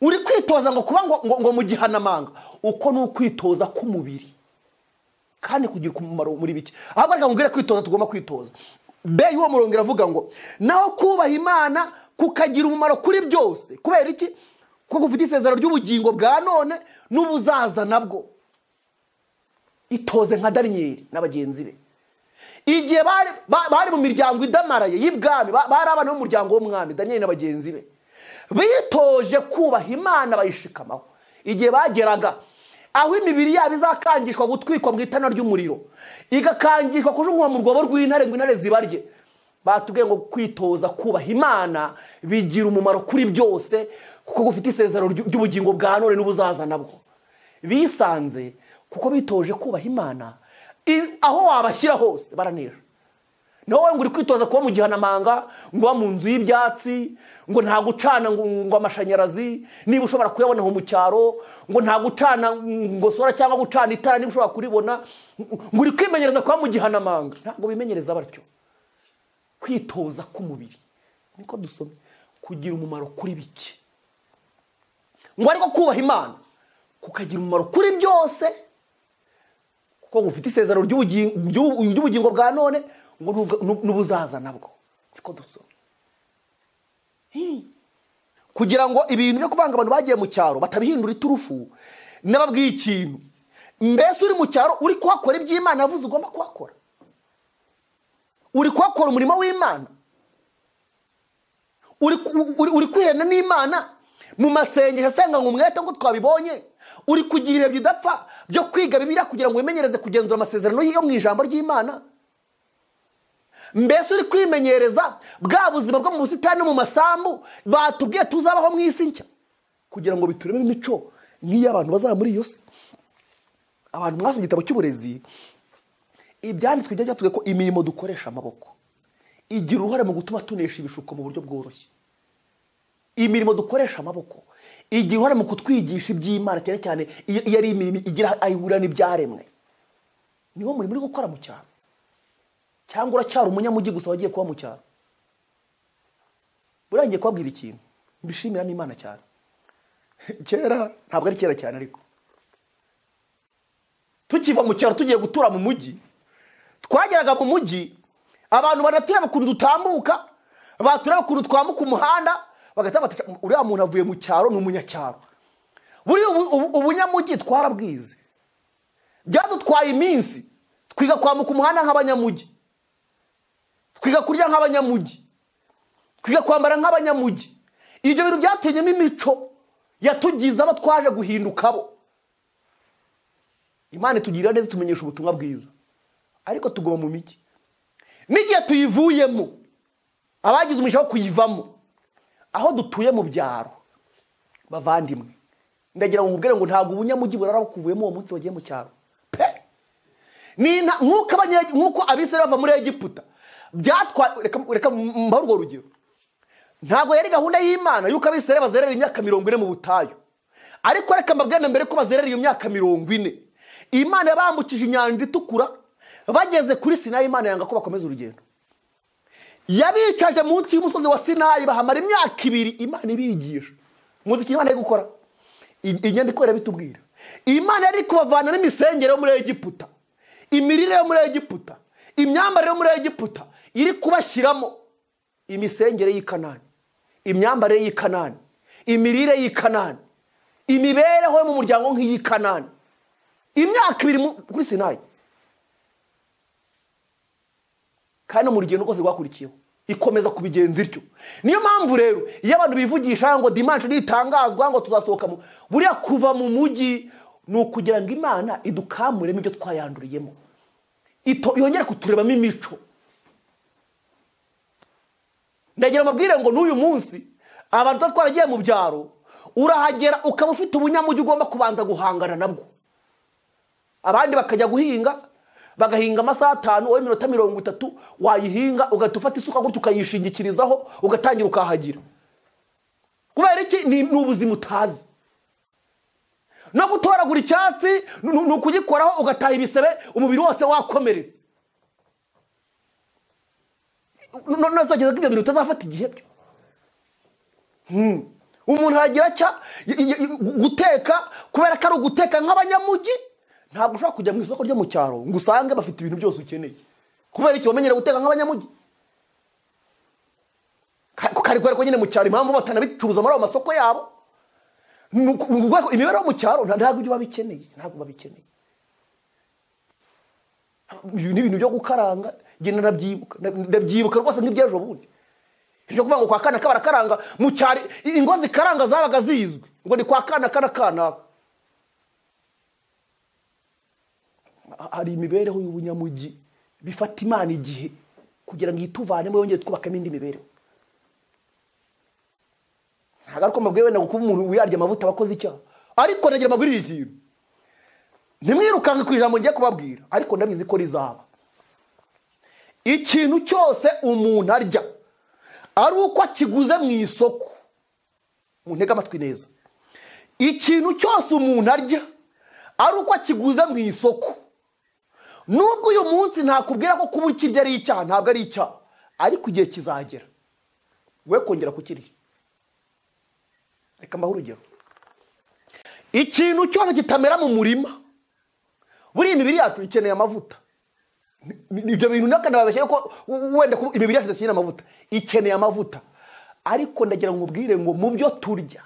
uri kwitoza ngo kuba ngo mu gihanamanga. Uko ni ukwitoza k'umubiri kandi kugira umumaro muri bike. Ahubwo reka nkubwire kwitoza tugomba kwitoza. Be y'uwo murongo iravuga ngo naho kubaha Imana kukagira umumaro kuri byose. Kubera iki? Kuko gufite isezerano ry'ubugingo bwa none n'ubuzaza nabwo. Itoze nka Daniel n'abagenzi be. Igihe bari mu miryango idamaraye y'ibwami, bari abana b'umuryango w'umwami, Daniel n'abagenzi be bitoje kubaha Imana bayishikamaho. Igihe bageraga aho imibiri yabo izakangishwa gutwikwa mu itana ry'umuriro, igakangishwa kujugunywa mu rwobo rw'intare ngo intare zibarye, batubwiye ngo kwitoza kubaha Imana bigira umumaro kuri byose, kuko gufite isezerano ry'ubugingo bwa none n'ubuzaza nabwo. Bisanze kuko bitoje kubaha Imana, aho wabashyira hose baranesha. Nawe ngo uri kwitoza kuba mu gihanamanga, ngo uba mu nzu y'ibyatsi, ngo nta gucana ngo amashanyarazi niba ushobora kuyabona aho mu cyaro, ngo nta gucana ngo sora cyangwa gucana itara niba ushobora kuribona, ngo uri kwimenyereza kuba mu gihanamanga. Ntabwo bimenyereza batyo. Kwitoza k'umubiri niko dusomye kugira umumaro kuri bike, ngo ariko kubaha Imana kukagira umumaro kuri byose, kuko gufite isezerano ry'ubugingo bwa none ngo n'ubuzaza nabwo. Niko dusomye. Kugira ngo ibintu byo kuvanga abantu bagiye mu cyaro batabihindura iturufu, nababwiye ikintu. Mbese uri mu cyaro uri kuhakora iby'Imana yavuze ugomba kuhakora, uri kuhakora umurimo w'Imana, uri kwihena n'Imana mu masengesho asenga ngo umwete ngo twabibonye, uri kugira ibihe bidapfa byo kwiga Bibiliya kugira ngo wimenyereze kugenzura amasezerano yo mu ijambo ry'Imana. Mbese uri kwimenyereza bwa buzima bwo mu busitani no mu masambu batubwiye tuzabaho mu isi nshya, kugira ngo bitureme imico nk'iy'abantu bazaba muri iyo si. Abantu mwasomye igitabo cy'uburezi, ibyanditswe byatubwiye ko imirimo dukoresha amaboko igira uruhare mu gutuma tunesha ibishuko mu buryo bworoshye. Imirimo dukoresha amaboko igira uruhare mu kutwigisha iby'Imana, cyane cyane iyo ari imirimo igira aho ihurira n'ibyaremwe. Niwo murimo uri gukora mu cyaro, cyangwa uracyari umunyamujyi gusa wagiye kuba mu cyaro? Buriya ngiye kubabwira ikintu mbishimiramo Imana cyane. Kera, ntabwo ari kera cyane, ariko tukiva mu cyaro tugiye gutura mu mujyi, twageraga mu mujyi abantu banatureba ukuntu dutambuka, batureba ukuntu twambuka umuhanda, bagahita bati uriya muntu avuye mu cyaro ni umunyacyaro. Buriya ubunyamujyi twarabwize, byadutwaye iminsi twiga kwambuka umuhanda nk'abanyamujyi, twiga kurya nk'abanyamujyi, twiga kwambara nk'abanyamujyi. Ibyo bintu byatunyemo imico yatugize abo twaje guhinduka bo. Imana itugirira neza tumenyesha ubutumwa bwiza, ariko tuguma mu mijyi. N'igihe tuyivuyemo, abagize umugisha wo kuyivamo, aho dutuye mu byaro, bavandimwe, ndagira ngo nkubwire ngo ntabwo ubunyamujyi burara bukuvuyemo uwo munsi wagiye mu cyaro pe. Nk'uko Abisirayeli bava muri Egiputa, reka mbahe urwo rugero. Ntabwo yari gahunda y'Imana yuko Abisirayeli bazerera imyaka 40 mu butayu, ariko reka mbabwire mbere ko bazerera iyo myaka 40, Imana yabambukije inyanja itukura, bageze kuri Sinayi Imana yanga ko bakomeza urugendo. Yabicaje munsi y'umusozi wa Sinayi bahamara imyaka 2 Imana ibigisha. Muzi icyo Imana yari gukora? Inyandiko irabitubwira. Imana yari kubavana n'imisengere yo muri Egiputa, imirire yo muri Egiputa, imyambarire yo muri Egiputa, iri kubashyiramo imisengere y'i Kanani, imyambarire y'i Kanani, imirire y'i Kanani, imibereho yo mu muryango nk'iyi Kanani. Imyaka 2 kuri Sinayi. Kandi mu rugendo rwose rwakurikiyeho ikomeza kubigenza ityo. Niyo mpamvu rero iyo abantu bivugisha ngo dimanche nitangazwa ngo tuzasohoka mu, buriya kuva mu mujyi ni ukugira ngo Imana idukamuremo ibyo twayanduriyemo, yongere kuturebamo imico. Ndagira amabwire ngo n'uyu munsi abantu twaragiye mu byaro, urahagera ukaba ufite ubunyamujyi ugomba kubanza guhangana nabwo. Abandi bakajya guhinga, bagahinga amasaha 5, wowe iminota 30 wayihinga, ugahita ufata isuka gutyo ukayishingikirizaho, ugatangira ukahagira. Kubera iki? Ni ubuzima utazi. No gutoragura icyatsi ni ukugikoraho ugataha ibisebe, umubiri wose wakomeretse. Nozageza ko ibyo bintu utazafata igihe byo. Umuntu aragira cya guteka, kubera ko ari uguteka nk'abanyamujyi. Ntabwo ushobora kujya mu isoko ryo mu cyaro ngo usange bafite ibintu byose ukeneye. Kubera iki? Wamenyera guteka nk'abanyamujyi. Kari kubera ko nyine mu cyaro impamvu batanabicuruza muri ayo masoko yabo, imibereho mu cyaro ntabwo ibyo babikeneye, ntabwo babikeneye. Ibi ni ibintu byo gukaranga, njye narabyibuka, ndabyibuka rwose nk'iby'ejo bundi. Ibyo kuvuga ngo kwa kana kabarakaranga mu cyaro, ingo zikaranga zabaga zizwi ngo ni kwa kana kana kanaka. Hari imibereho y'ubunyamujyi bifata Imana igihe kugira ngo ituvanemo yongere twubakemo indi mibereho. Ntabwo ariko mbabwiye wenda kuba umuntu wiyarya amavuta abakoze icyaha, ariko nagira amabwiriza ikintu. Ntimwirukanke ku ijambo ngiye kubabwira, ariko ndabizi ko rizaba. Ikintu cyose umuntu arya ari uko akiguze mu isoko, muntege amatwi neza, ikintu cyose umuntu arya ari uko akiguze mu isoko, nubwo uyu munsi ntakubwira ko kuba ukirya ari icyaha, ntabwo ari icyaha, ariko igihe kizagera we kongera kukirya. Reka mbahe urugero. Ikintu cyose kitamera mu murima, buriya imibiri yacu ikeneye amavuta. Ibyo bintu nakanababeshye ko wenda imibiri yacu idakeneye amavuta, ikeneye amavuta. Ariko ndagira ngo nkubwire ngo mu byo turya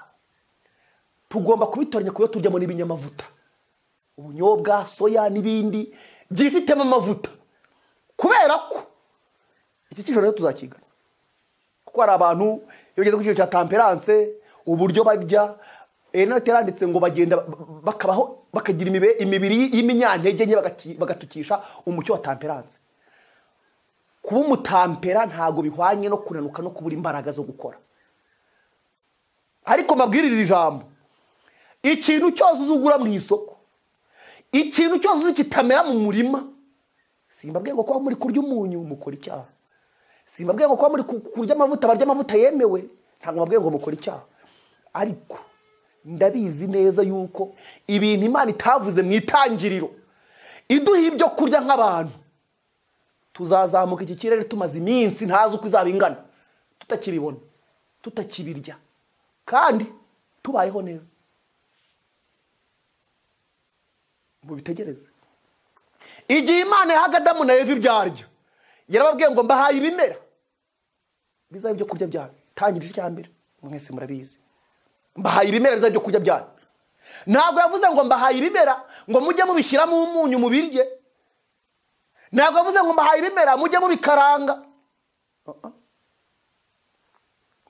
tugomba kubitoranya ku byo turyamo n'ibinyamavuta, ubunyobwa, soya n'ibindi byifitemo amavuta, kubera ko iki cyiciro rero tuzakigana. Kuko hari abantu iyo bageze ku cyiciro cya temperance, uburyo barya, enote yaranditse ngo bagenda bakabaho bakagira imibiri y'iminyantege nke, bagatukisha umucyo wa temperance. Kuba umutampera ntago bihwanye no kunanuka no kubura imbaraga zo gukora. Ariko mbabwirire iri jambo, ikintu cyose uzugura mu isoko, ikintu cyose uzi kitamera mu murima, simbabwiye ngo kuba muri kurya umunyu mukora icyaha, simbabwiye ngo kuba muri kurya amavuta barya amavuta yemewe, ntabwo mbabwiye ngo mukora icyaha. Ariko ndabizi neza yuko ibintu Imana itavuze mu itangiriro iduha ibyo kurya nk'abantu, tuzazamuka iki kirere tumaze iminsi ntazi uko izaba ingana tutakibibona, tutakibirya, kandi tubayeho neza. Mubitegereze. Igihe Imana yahaga Adamu na Eva ibyarya, yarababwiye ngo mbahaye ibimera bizaba ibyo kurya byanyu. Itangiriro rya mbere mwese murabizi, mbahaye ibimera bizaba ibyo kurya byanyu. Ntabwo yavuze ngo mbahaye ibimera ngo mujye mubishyiramo umunyu mubirye, ntabwo yavuze ngo mbahaye ibimera mujye mubikaranga,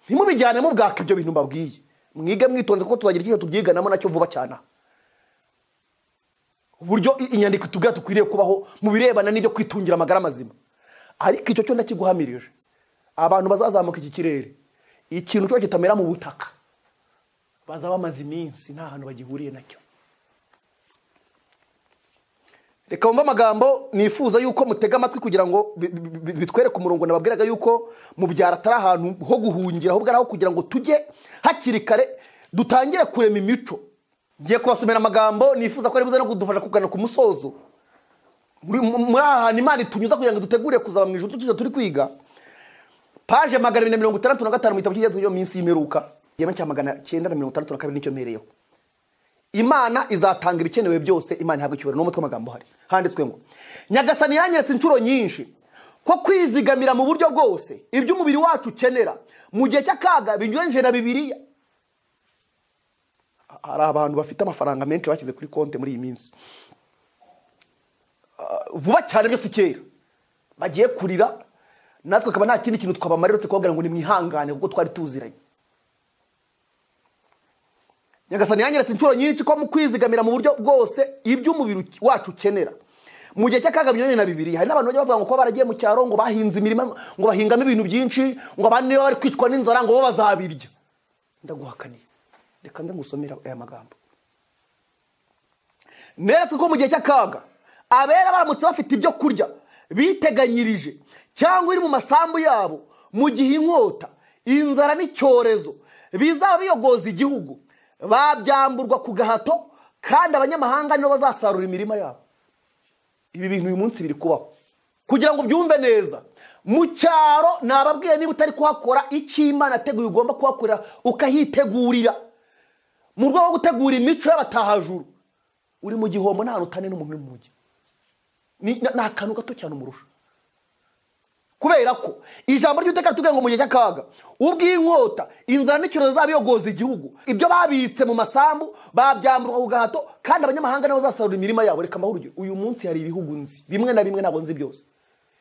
ntimubijyane mubwaka ibyo bintu mbabwiye. Mwige mwitonze kuko tuzagira ikintu tubyiganamo nacyo vuba cyane. Uburyo inyandiko itubwira dukwiriye kubaho mu birebana n'ibyo kwitungira amagara mazima. Ariko icyo cyo ndakiguhamirije, abantu bazazamuka iki kirere, ikintu cyo kitamera mu butaka, bazaba bamaze iminsi nta hantu bagihuriye nacyo. Reka wumve amagambo nifuza yuko mutega amatwi kugira ngo bitwereke umurongo nababwiraga yuko mu byaro atari ahantu ho guhungira, ahubwo ari aho kugira ngo tujye hakiri kare dutangire kurema imico. Ngiye kubasomera amagambo nifuza ko ari buze no kudufasha kugana ku musozo. Muri aha hantu Imana itunyuza kugira ngo dutegure kuzaba mu ijuru tukijya turi kwiga. Page 265 mu gitabo cy'Ibyanditswe byo mu minsi y'imperuka, igihome cya 962 nicyo mpereyeho. Imana izatanga ibikenewe byose, Imana ihabwa icyubahiro. N'umutwe w'amagambo hari handitswe ngo Nyagasani yanyeretse inshuro nyinshi ko kwizigamira mu buryo bwose ibyo umubiri wacu ukenera mu gihe cy'akaga binyuranyije na Bibiliya. Hari abantu bafite amafaranga menshi bashyize kuri konti muri iyi minsi, vuba cyane byose kera bagiye kurira, natwe akaba nta kindi kintu twabamarira uretse kubabwira ngo nimwihangane kuko twari tuziranye. Nyagasani yanyeretse inshuro nyinshi ko mu kwizigamira mu buryo bwose ibyo umubiri wacu ukenera mu gihe cy'akaga binyuranye na Bibiliya. Hari n'abantu bajya bavuga ngo kuba baragiye mu cyaro ngo bahinze imirima, ngo bahingamo ibintu byinshi, ngo abandi niba bari kwicwa n'inzara ngo bo bazabirya. Ndaguhakaniye, reka nze ngusomere aya magambo. Neretswe ko mu gihe cy'akaga abera baramutse bafite ibyo kurya biteganyirije cyangwa iri mu masambu yabo, mu gihe inkota, inzara n'icyorezo bizaba biyogoza igihugu, babyamburwa ku gahato, kandi abanyamahanga nibo bazasarura imirima yabo. Ibi bintu uyu munsi biri kubaho. Kugira ngo ubyumve neza, mu cyaro nababwiye niba utari kuhakora icyo Imana yateguye ugomba kuhakorera ukahitegurira, mu rwego rwo gutegura imico y'abatahajuru. Uri mu gihombo nta hantu utane n'umuntu uri mu mujyi, ni akantu gato cyane umurusha. Kubera ko ijambo ry'Uwiteka ritubwira ngo mu gihe cy'akaga ubw'inkota, inzara n'icyorezo bizabiyogoza igihugu, ibyo babitse mu masambu babyamburwa ku gahato, kandi abanyamahanga nibo bazasarura imirima yabo. Reka mbahe urugero, uyu munsi hari ibihugu nzi bimwe na bimwe, ntabwo nzi byose,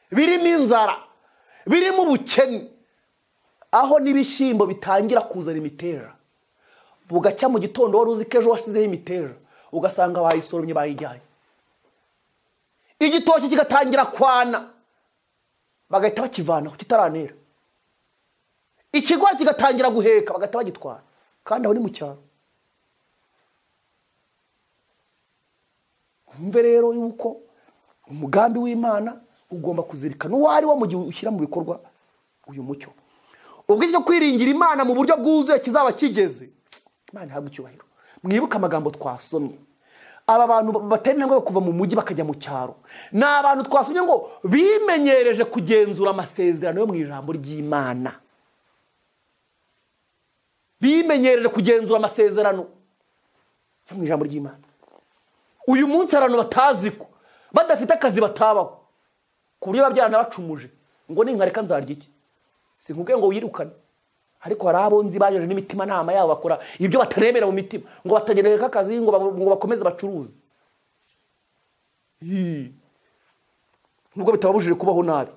birimo inzara, birimo ubukene, aho n'ibishyimbo bitangira kuzana imiteja, bugacya mu gitondo wari uzi ko ejo wasizeho imiteja, ugasanga bayisoromye bayijyanye. Igitoki kigatangira kwana, bagahita bakivanaho kitaranera. Ikigori kigatangira guheka, bagahita bagitwara, kandi aho ni mu cyaro. Mwumve rero yuko umugambi w'Imana Ugomba kuzirikana uwo ari wo mu gihe ushyira mu bikorwa uyu mucyo. Ubwo icyo kwiringira Imana mu buryo bwuzuye kizaba kigeze, Imana ihabwe icyubahiro. Mwibuke amagambo twasomye. Aba bantu batera intambwe kuva mu mujyi bakajya mu cyaro ni abantu twasomye ngo bimenyereje kugenzura amasezerano yo mu ijambo ry'Imana. Bimenyereje kugenzura amasezerano yo mu ijambo ry'Imana. Uyu munsi abantu batazi ko badafite akazi batabaho, ku buryo babyarana bacumuje ngo ninkareka nzarya iki. Sinkubwiye ngo wirukane, ariko hari abo nzi bayoje n'imitima nama yabo bakora ibyo bataremera mu mitima ngo batagereka akazi ngo bakomeze bacuruze. Nubwo bitababujije kubaho nabi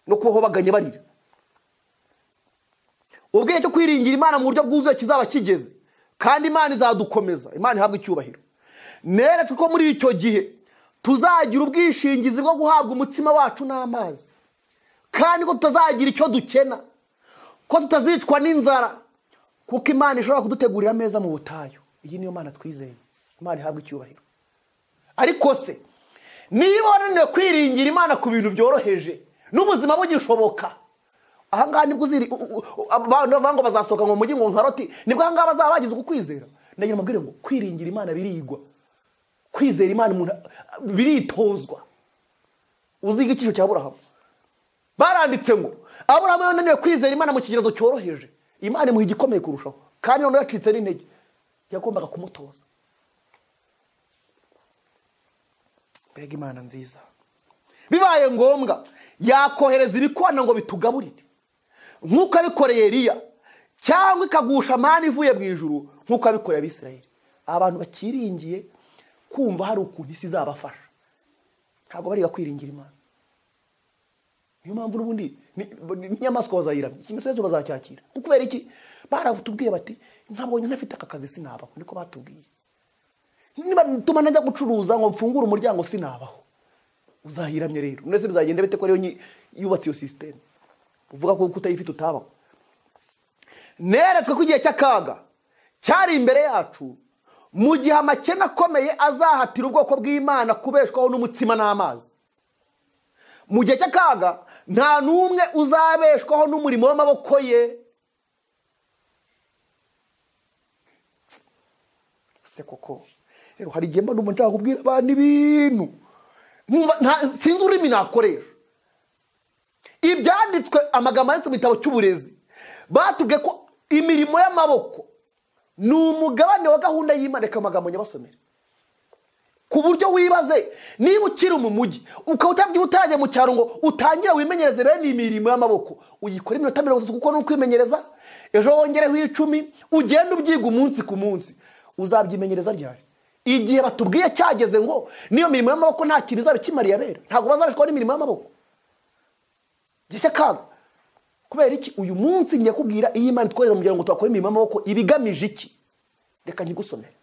no kubaho baganye barira. Ubwiye cyo kwiringira Imana mu buryo bwuzuye kizaba kigeze, kandi Imana izadukomeza. Imana ihabwe icyubahiro. Neretswe ko muri icyo gihe tuzagira ubwishingizi bwo guhabwa umutsima wacu n'amazi, kandi ko tutazagira icyo dukena, ko tutazicwa n'inzara, kuko Imana ishobora kudutegurira ameza mu butayu. Iyi niyo Mana twizeye. Imana ihabwe icyubahiro. Ariko se niba wananiwe kwiringira Imana ku bintu byoroheje n'ubuzima bugishoboka, ahangaha nibwo uziri abantu bavuga ngo bazasohoka ngo mujyi ngo nkaroti, nibwo ahangaha bazaba bagize uku kwizera. Ndagira mabwire ngo kwiringira Imana birigwa, kwizera Imana umuntu biritozwa. Uziga icyisho cya Aburahamu, baranditse ngo Aburahamu yananiwe kwizera Imana mu kigerezo cyoroheje, Imana imuha igikomeye kurushaho, kandi noneho yacitse n'intege, yagombaga kumutoza. Mbega Imana nziza! Bibaye ngombwa yakohereza ibikona ngo bitugaburire nk'uko abikoreye Eliya, cyangwa ikagusha amani ivuye mu ijuru nk'uko abikoreye Abisirayeli. Abantu bakiringiye kumva hari ukuntu isi izabafasha, ntabwo bariga kwiringira Imana. Niyo mpamvu n'ubundi n'inyamaswa bazayiramya, ikimenyetso cyo bazacyakira. Kubera iki? Baratubwiye bati ntabonye ntafite aka kazi sinabaho. Niko batubwiye. Niba tuma najya gucuruza ngo mfungure umuryango sinabaho. Uzahiramye rero. None se bizagenda bite ko ariyo yubatse iyo system? Uvuga ko kutayifite utabaho. Neretswe ko igihe cy'akaga cyari imbere yacu, mu gihe amakene akomeye azahatira ubwoko bw'Imana kubeshwaho n'umutsima n'amazi. Mu gihe cy'akaga nta n'umwe uzabeshwaho n'umurimo w'amaboko ye. Se koko rero hari igihe mba numva nshaka kubwira abantu ibintu sinzi ururimi nakoresha. Ibyanditswe, amagambo yanditse mu gitabo cy'uburezi, batubwiye ko imirimo y'amaboko ni umugabane wa gahunda y'Imana. Reka amagambo nyabasomere ku buryo wibaze niba ukiri mu mujyi ukaba utabyibuha utarajya mu cyaro ngo utangire wimenyereze bene imirimo y'amaboko, uyikore iminota 30 kuko ni ukwimenyereza, ejo wongereho 10, ugende ubyiga umunsi ku munsi. Uzabyimenyereza ryari? Igihe batubwiye cyageze ngo niyo mirimo y'amaboko nta kintu izaba ikimariye abera, ntabwo bazabishwaho n'imirimo y'amaboko. Igihe cy'akaga. Kubera iki? Uyu munsi ngiye kubwira iyi Imana itwohereza mu ngo twakore imirimo y'amaboko ibigamije iki? Reka nkigusomere.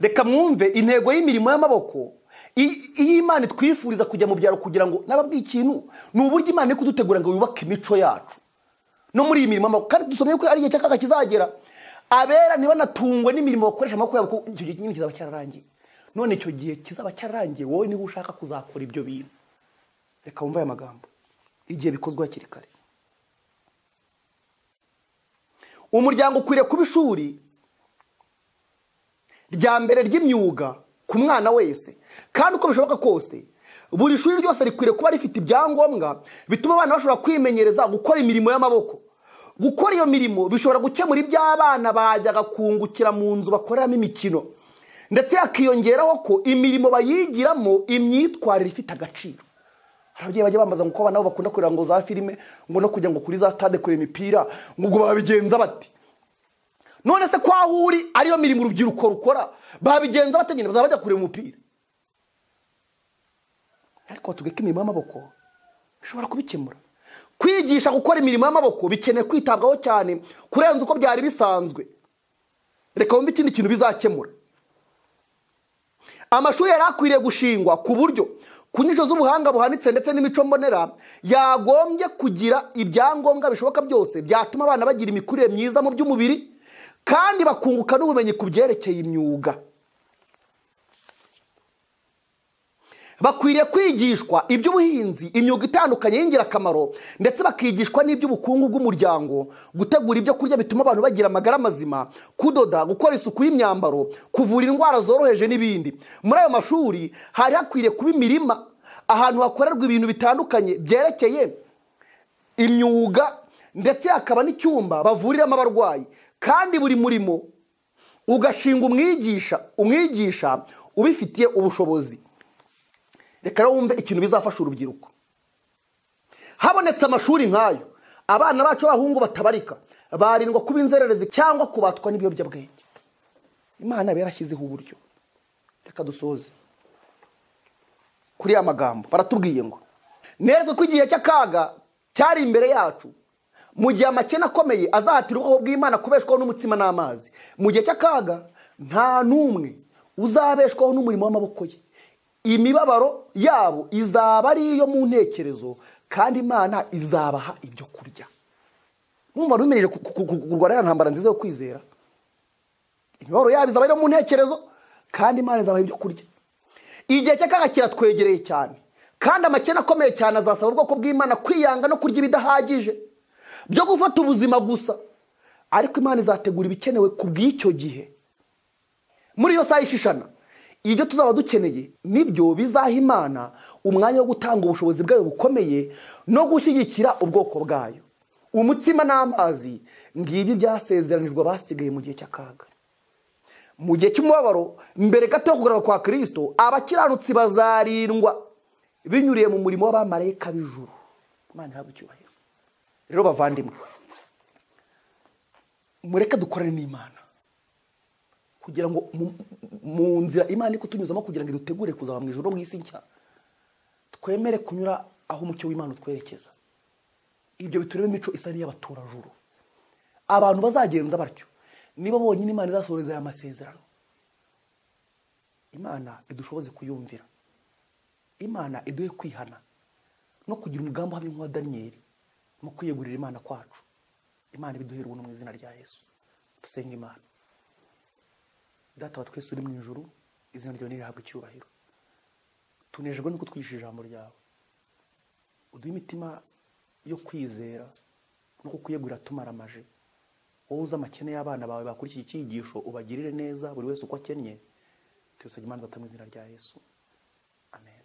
Reka mwumve intego y'imirimo y'amaboko iyi Imana itwifuriza kujya mu byaro, kugira ngo nababwiye ikintu ni uburyo Imana iri kudutegura ngo yubake imico yacu no muri iyi mirimo y'amaboko. Kandi dusomye ko ari igihe cy'akaga kizagera abera ntibanatungwe n'imirimo bakoresha amaboko yabo, kuko icyo gihe nyine kizaba cyararangiye. None icyo gihe kizaba cyararangiye, wowe niba ushaka kuzakora ibyo bintu, reka wumve aya magambo igihe bikozwe hakiri kare. Umuryango ukwiriye kuba ishuri rya mbere ry'imyuga ku mwana wese, kandi uko bishoboka kose buri shuri ryose rikwiriye kuba rifite ibyangombwa bituma abana bashobora kwimenyereza gukora imirimo y'amaboko. Gukora iyo mirimo bishobora gukemura iby'abana bajyaga kungukira mu nzu bakoreramo imikino, ndetse hakiyongeraho ko imirimo bayigiramo imyitwarire ifite agaciro. Hari ababyeyi bajya bambaza ngo uko abana babo bakunda kureba ngo za filime, ngo no kujya ngo kuri za stade kureba imipira, ngo ubwo babigenza bati? None se ko aho uri ariyo mirimo urubyiruko rukora, babigenza bate nyine? Bazaba bajya kureba umupira. Ariko batubwiye ko imirimo y'amaboko ishobora kubikemura. Kwigisha gukora imirimo y'amaboko bikeneye kwitabwaho cyane kurenza uko byari bisanzwe. Reka wumve ikindi kintu bizakemura. Amashuri yari akwiriye gushingwa ku buryo ku nyigisho z'ubuhanga buhanitse ndetse n'imico mbonera yagombye kugira ibyangombwa bishoboka byose byatuma abana bagira imikurire myiza mu by'umubiri, kandi bakunguka n'ubumenyi ku byerekeye imyuga. Bakwiriye kwigishwa iby'ubuhinzi, imyuga itandukanye y'ingirakamaro, ndetse bakigishwa n'iby'ubukungu bw'umuryango, gutegura ibyo kurya bituma abantu bagira amagara mazima, kudoda, gukora isuku y'imyambaro, kuvura indwara zoroheje n'ibindi. Muri ayo mashuri hari hakwiriye kuba imirima, ahantu hakorerwa ibintu bitandukanye byerekeye imyuga, ndetse hakaba n'icyumba bavuriramo abarwayi. Kandi buri murimo ugashinga umwigisha ubifitiye ubushobozi. Reka rero wumve ikintu bizafasha urubyiruko. Habonetse amashuri nk'ayo, abana bacu b'abahungu batabarika barindwa kuba inzererezi cyangwa kubatwa n'ibiyobyabwenge. Imana yarashyizeho uburyo. Reka dusoze kuri ya magambo. Baratubwiye ngo neretse ko igihe cy'akaga cyari imbere yacu, mu gihe amakene akomeye azahatira ubwoko bw'Imana kubeshwaho n'umutsima n'amazi. Mu gihe cy'akaga nta n'umwe uzabeshwaho n'umurimo w'amaboko ye. Imibabaro yabo izaba ari iyo mu ntekerezo, kandi Imana izabaha ibyo kurya. Mwumva rumenyereye kurwana ntambara nziza yo kwizera. Imibabaro yabo izaba ari mu ntekerezo, kandi Imana izabaha ibyo kurya. Igihe cy'akaga kiratwegereye cyane, kandi amakene akomeye cyane azasaba ubwoko bw'Imana kwiyanga no kurya ibidahagije byo gufata ubuzima gusa. Ariko Imana izategura ibikenewe ku bw'icyo gihe. Muri iyo saha ishishana, ibyo tuzaba dukeneye nibyo bizaha Imana umwanya wo gutanga ubushobozi bwayo bukomeye no gushyigikira ubwoko bwayo. Umutsima n'amazi ngibi byasezeranijwe abasigaye mu gihe cy'akaga. Mu gihe cy'umubabaro mbere gato yo kugaruka kwa Kristo, abakiranutsi bazarindwa binyuriye mu murimo w'abamarayika b'ijuru. Imana ihabwe icyubahiro. Rero bavandimwe, mureke dukorane n'Imana kugira ngo mu nzira Imana iri kutunyuzamo kugira ngo idutegure kuzaba mu ijuru no mu isi nshya, twemere kunyura aho umucyo w'Imana utwerekeza. Ibyo biturebe imico isa n'iy'abaturajuru. Abantu bazagenza batyo nibo bonyine Imana izasohoreza aya masezerano. Imana idushoboze kuyumvira, Imana iduhe kwihana no kugira umugambi uhamye nk'uwa Daniyeli mu kwiyegurira Imana kwacu. Imana ibiduhere ubuntu mu izina rya Yesu. Dusenga Imana. Data wa twese uri mu ijuru, izina ryawe nirihabwe icyubahiro. Tunejejwe nuko twigisha ijambo ryawe. Uduhe imitima yo kwizera no kukwiyegurira tumaramaje. Wowe uzi amakene y'abana bawe bakurikiye icyigisho, ubagirire neza buri wese uko akennye. Tubisabye Imana Data mu izina rya Yesu. Amen.